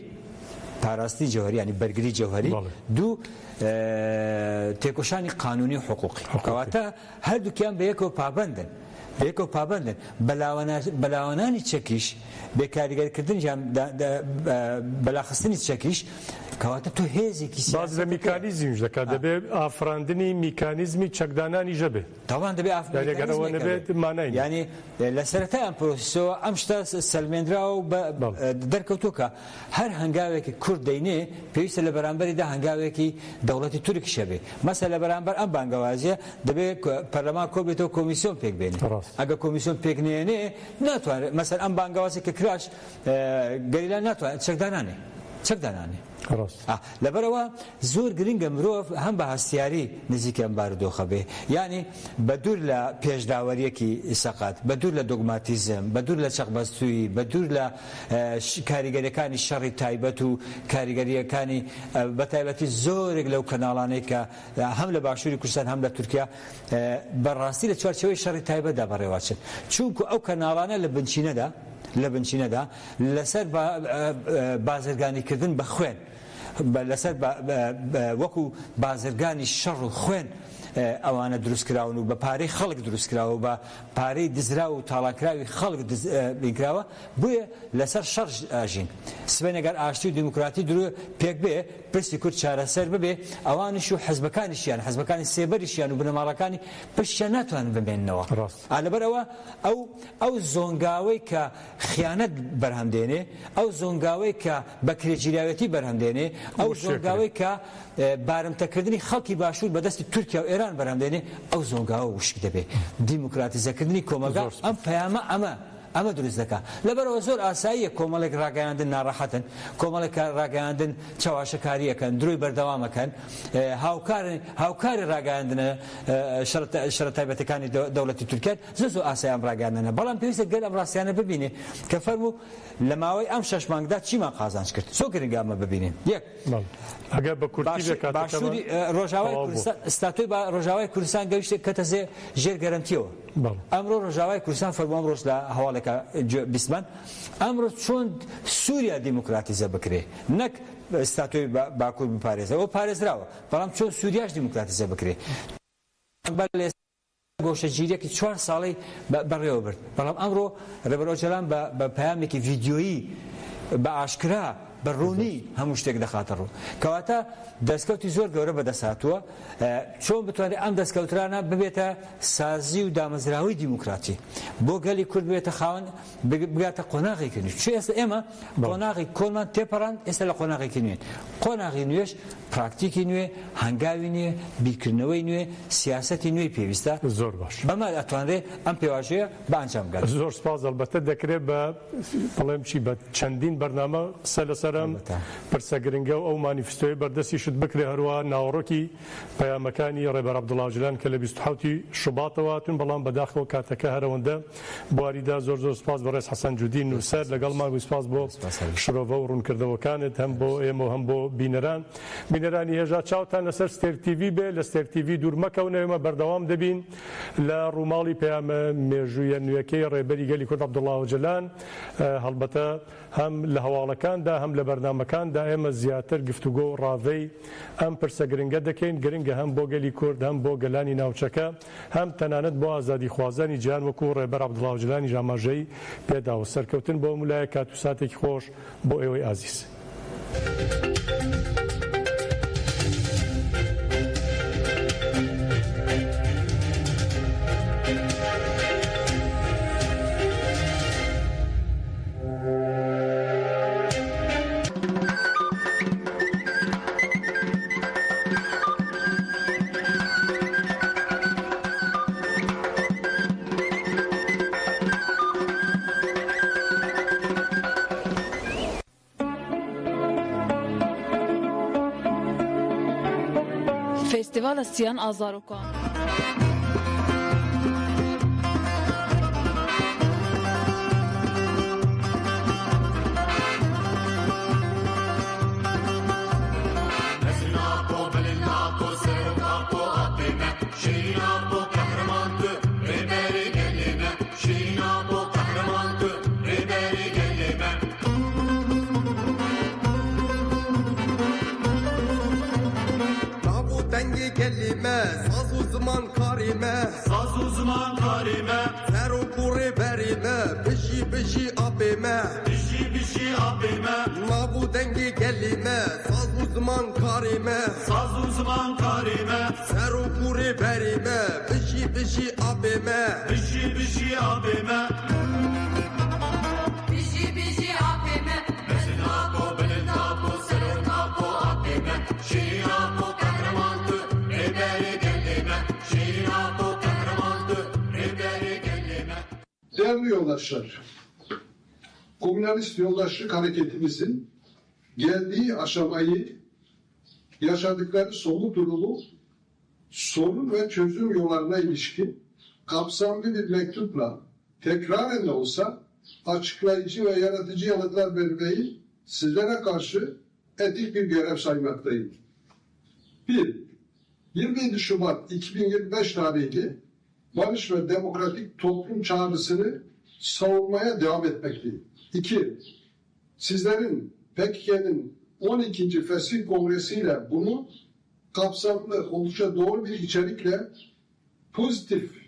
پاراستنی جەوهەری یانی بەرگری جەوهەری، دوو تێکۆشانی قانونی و حقوقی. کەواتە هەردووکیان بەیەکەوە پابەندن، بەیەکەوە پابەندن. بەلاوەنانی چەکیش، بێ کاریگەرکردنیش یان بەلاخستنی چەکیش، کەواتە تۆ هێزێکی باس لە سیاسیت هەیە. میکانیزمیش دەکات، دەبێ ئافراندنی میکانیزمی چەکدانانیش هەبێ. تاوان دەبێ یانی ئەگەر ئەوە میکانیزمێک نەبێت هەبێ. مانای نییە. یانی لە سەرەتای ئەم پرۆسیسەوە ئەم شتە سەلمێنراوە و دەرکەوتووە کە هەر هەنگاوێکی کورد دەینێ پێویستە لە بەرامبەریدا هەنگاوێکی دەوڵەتی تورکیش هەبێ. مەسەلەن لە بەرامبەر ئەم بانگەوازیە دەبێ پەرلەمان کۆبێتەوە کۆمیسیۆن پێک بێنێ. ئەگەر کۆمیسیۆن پێک نەیەنێ ناتوانێ مەسەلەن ئەم بانگەوازی کە کراش گەریلا ناتوانێت چەک دانانێ. چەک دانانێ. لەبەرئەوە زۆر گرنگە مرۆڤ هەم بە هەستیاری نزیکی ئەم بارودۆخە بێ، یانی بە دوور لە پێشداوەرییەکی سەقەت، بە دوور لە دۆگماتیزم، بە دوور لە چەقبەستوویی، بە دوور لە کاریگەرییەکانی شەڕی تایبەت و کاریگەرییەکانی بە تایبەتی زۆرێک لەو کەناڵانەی کە هەم لە باشووری کوردستان هەم لە تورکیا بە ڕاستی لە چوارچێوەی شەڕی تایبەتدا بەڕێوەچن. چونکو ئەو کەناڵانە لە بنچینەدا لە بنچینەدا لەسەر بازرگانیکردن بە خوێن، لەسەر وەکو بازرگانی شەڕ و خوێن ئەوانە دروستکراون و بە پارەی خەڵک دروستکراوە و بە پارەی دزراو و تاڵانکراوی خەڵک بینکراوە، بۆیە لەسەر شەڕ ئەژین. سبەینێ گەر ئاشتی و دیموکراتی درو پێک بێ، پرسی کورد چارەسەر ببێ، ئەوانیش و حزبەکانیشیان، حزبەکانی سێبەریشیان و بنەماڵەکانی پشتیان ناتوانن بمێننەوە. لەبەر ئەوە ئەو ئەو زۆنگاوەی کە خیانەت بەرهەم دێنێ، ئەو زۆنگاوەی کە بەکرێگیراوێتی بەرهەم دێنێ، ئەو زۆنگاوەی کە بارمتەکردنی خەڵکی باشوور بە دەستی تورکیا و ئێران بەرهەم دێنێ، ئەو زۆنگاوە وشک دەبێ. دیموکراتیزەکردنی کۆمەڵگا ئەم پەیامە ئەمە ئەمە دروست دەکا. لەبەرئەوە زۆر ئاساییە کۆمەڵێک ڕاگەیاندن ناڕەحەتن، کۆمەڵێک ڕاگەیاندن چەواشەکاری ئەکەن، درۆی بەردەوام ئەکەن، هاوکارن هاوکاری ڕاگەیاندنە شەڕە تایبەتەکانی دەوڵەتی تورکیان، زۆر زۆر ئاسایە ئەم ڕاگەیاندنە، بەڵام پێویستە گەل ئەم ڕاستیانە ببینێ کە فەرموو لە ماوەی ئەم شەش مانگدا چیمان قازانج کرد. زۆر گرنگە ئەمە ببینین. یەک. ئەگەر بە کورتی بێ کاتەکەمان باشووری ڕۆژاوای تەواو بوو. کوردستان ستاتۆی با ڕۆژاوای کوردستان گەیشتە کەتە زێ ژێر گەرەنتیەوە. ئەمڕۆ ڕۆژاوای کوردستان فەرموو ئەمڕۆش لە هەواڵێکا گوێ بیستمان ئەمڕۆ چۆن سووریا دیموکراتیزە بکرێ نەک ستاتۆی باکوور بپارێزێ ئەوە پارێزراوە بەڵام چۆن سووریاش دیموکراتیزە بکرێ گۆشەگیریەکی چوار ساڵەی بەڕێوە برد بەڵام ئەمڕۆ ڕێبەر ئۆجەلان بە پەیامێکی ڤیدیۆیی بە ئاشکرا بە ڕوونی هەموو شتێک دەخاتە ڕوو کەواتە دەستکەوتی زۆر گەورە بەدەست هاتووە چۆن بتوانێت ئەم دەستکەوترانە ببێتە سازی و دامەزراوەی دیموکراتی بۆ گەلی کورد ببێتە خاوەن بگاتە قۆناغێکی نوێ چ ئێستا ئێمە قۆناغی کۆنمان تێپەڕاند ئێستا لە قۆناغێکی نوێن قۆناغی نوێش پراکتیکی نوێ هەنگاوی نوێ بیرکردنەوەی نوێ سیاسەتی نوێی پێویستە زۆر باش بەمە ئەتوانرێ ئەم پێواژۆیە بە ئەنجام بگات. زۆر سپاس ئەڵبەتە دەکرێت بە بڵێم چی بە چەندین بەرنامە قسە لەسەر ئەم پرسە گرنگە و ئەو مانیفستۆیە بەردەستیشت بکرێ هەروەها ناوەڕۆکی پەیامەکانی ڕێبەر عەبدوڵا ئۆجەلان کە لە 27 ی شوباتەوە هاتوون بەڵام بەداخەوە کاتەکە هەر ئەوەندە بواری دا. زۆر زۆر سپاس بەڕێز حەسەن جودی نووسەر لەگەڵمان بووی سپاس بۆ شرۆڤە و ڕوونکردنەوەکانت هەم بۆ ئێمە و هەم بۆ بینەران. بینەرانی هێژا چاوتان لەسەر ستێرک تیڤی بێ لە ستێرک تیڤی دوور مەکەونە ئێمە بەردەوام دەبین لە ڕووماڵی پەیامە مێژوویە نوێکەی ڕێبەری گەلی کورد عەبدوڵا ئۆجەلان هەڵبەتە هەم لە هەواڵەکاندا هەم لە بەرنامەکاندا ئێمە زیاتر گفتوگۆ و ڕاڤەی ئەم پرسە گرنگە دەکەین، گرنگە هەم بۆ گەلی کورد هەم بۆ گەلانی ناوچەکە هەم تەنانەت بۆ ئازادیخوازانی جیهان وەکو ڕێبەر عەبدوڵا ئۆجەلانیش ئاماژەی پێداوە. سەرکەوتن بۆ هەموو لایەک کات و ساتێکی خۆش بۆ ئێوەی ئازیز. Festîvala Siyan a Zarokan. Bijî bijî apê me. Bijî bijî apê me. Nav û dengê gelê me. Saz û ziman karê me. Saz û ziman karê me. Serok û rêberê me. Bijî bijî apê me. Bijî bijî apê me. Bijî bijî apê me. Mezin Apo, bilind Apo, serok Apo, apê me. Şêr Apo, qehreman tu, rêberê gelê me. Şêr Apo, qehreman tu, rêberê gelê me. Değerli yoldaşlar, Komünist Yoldaşlık Hareketimizin geldiği aşamayı, yaşadıkları somut durumu, sorun ve çözüm yollarına ilişkin kapsamlı bir mektupla tekraren de olsa açıklayıcı ve yaratıcı yanıtlar vermeyi sizlere karşı etik bir görev saymaktayım. 1. 27 Şubat 2025 tarihli barış ve demokratik toplum çağrısını savunmaya devam etmekteyim. 2. Sizlerin PKK'nın 12. Fesih Kongresi ile bunu kapsamlı, oldukça doğru bir içerikle pozitif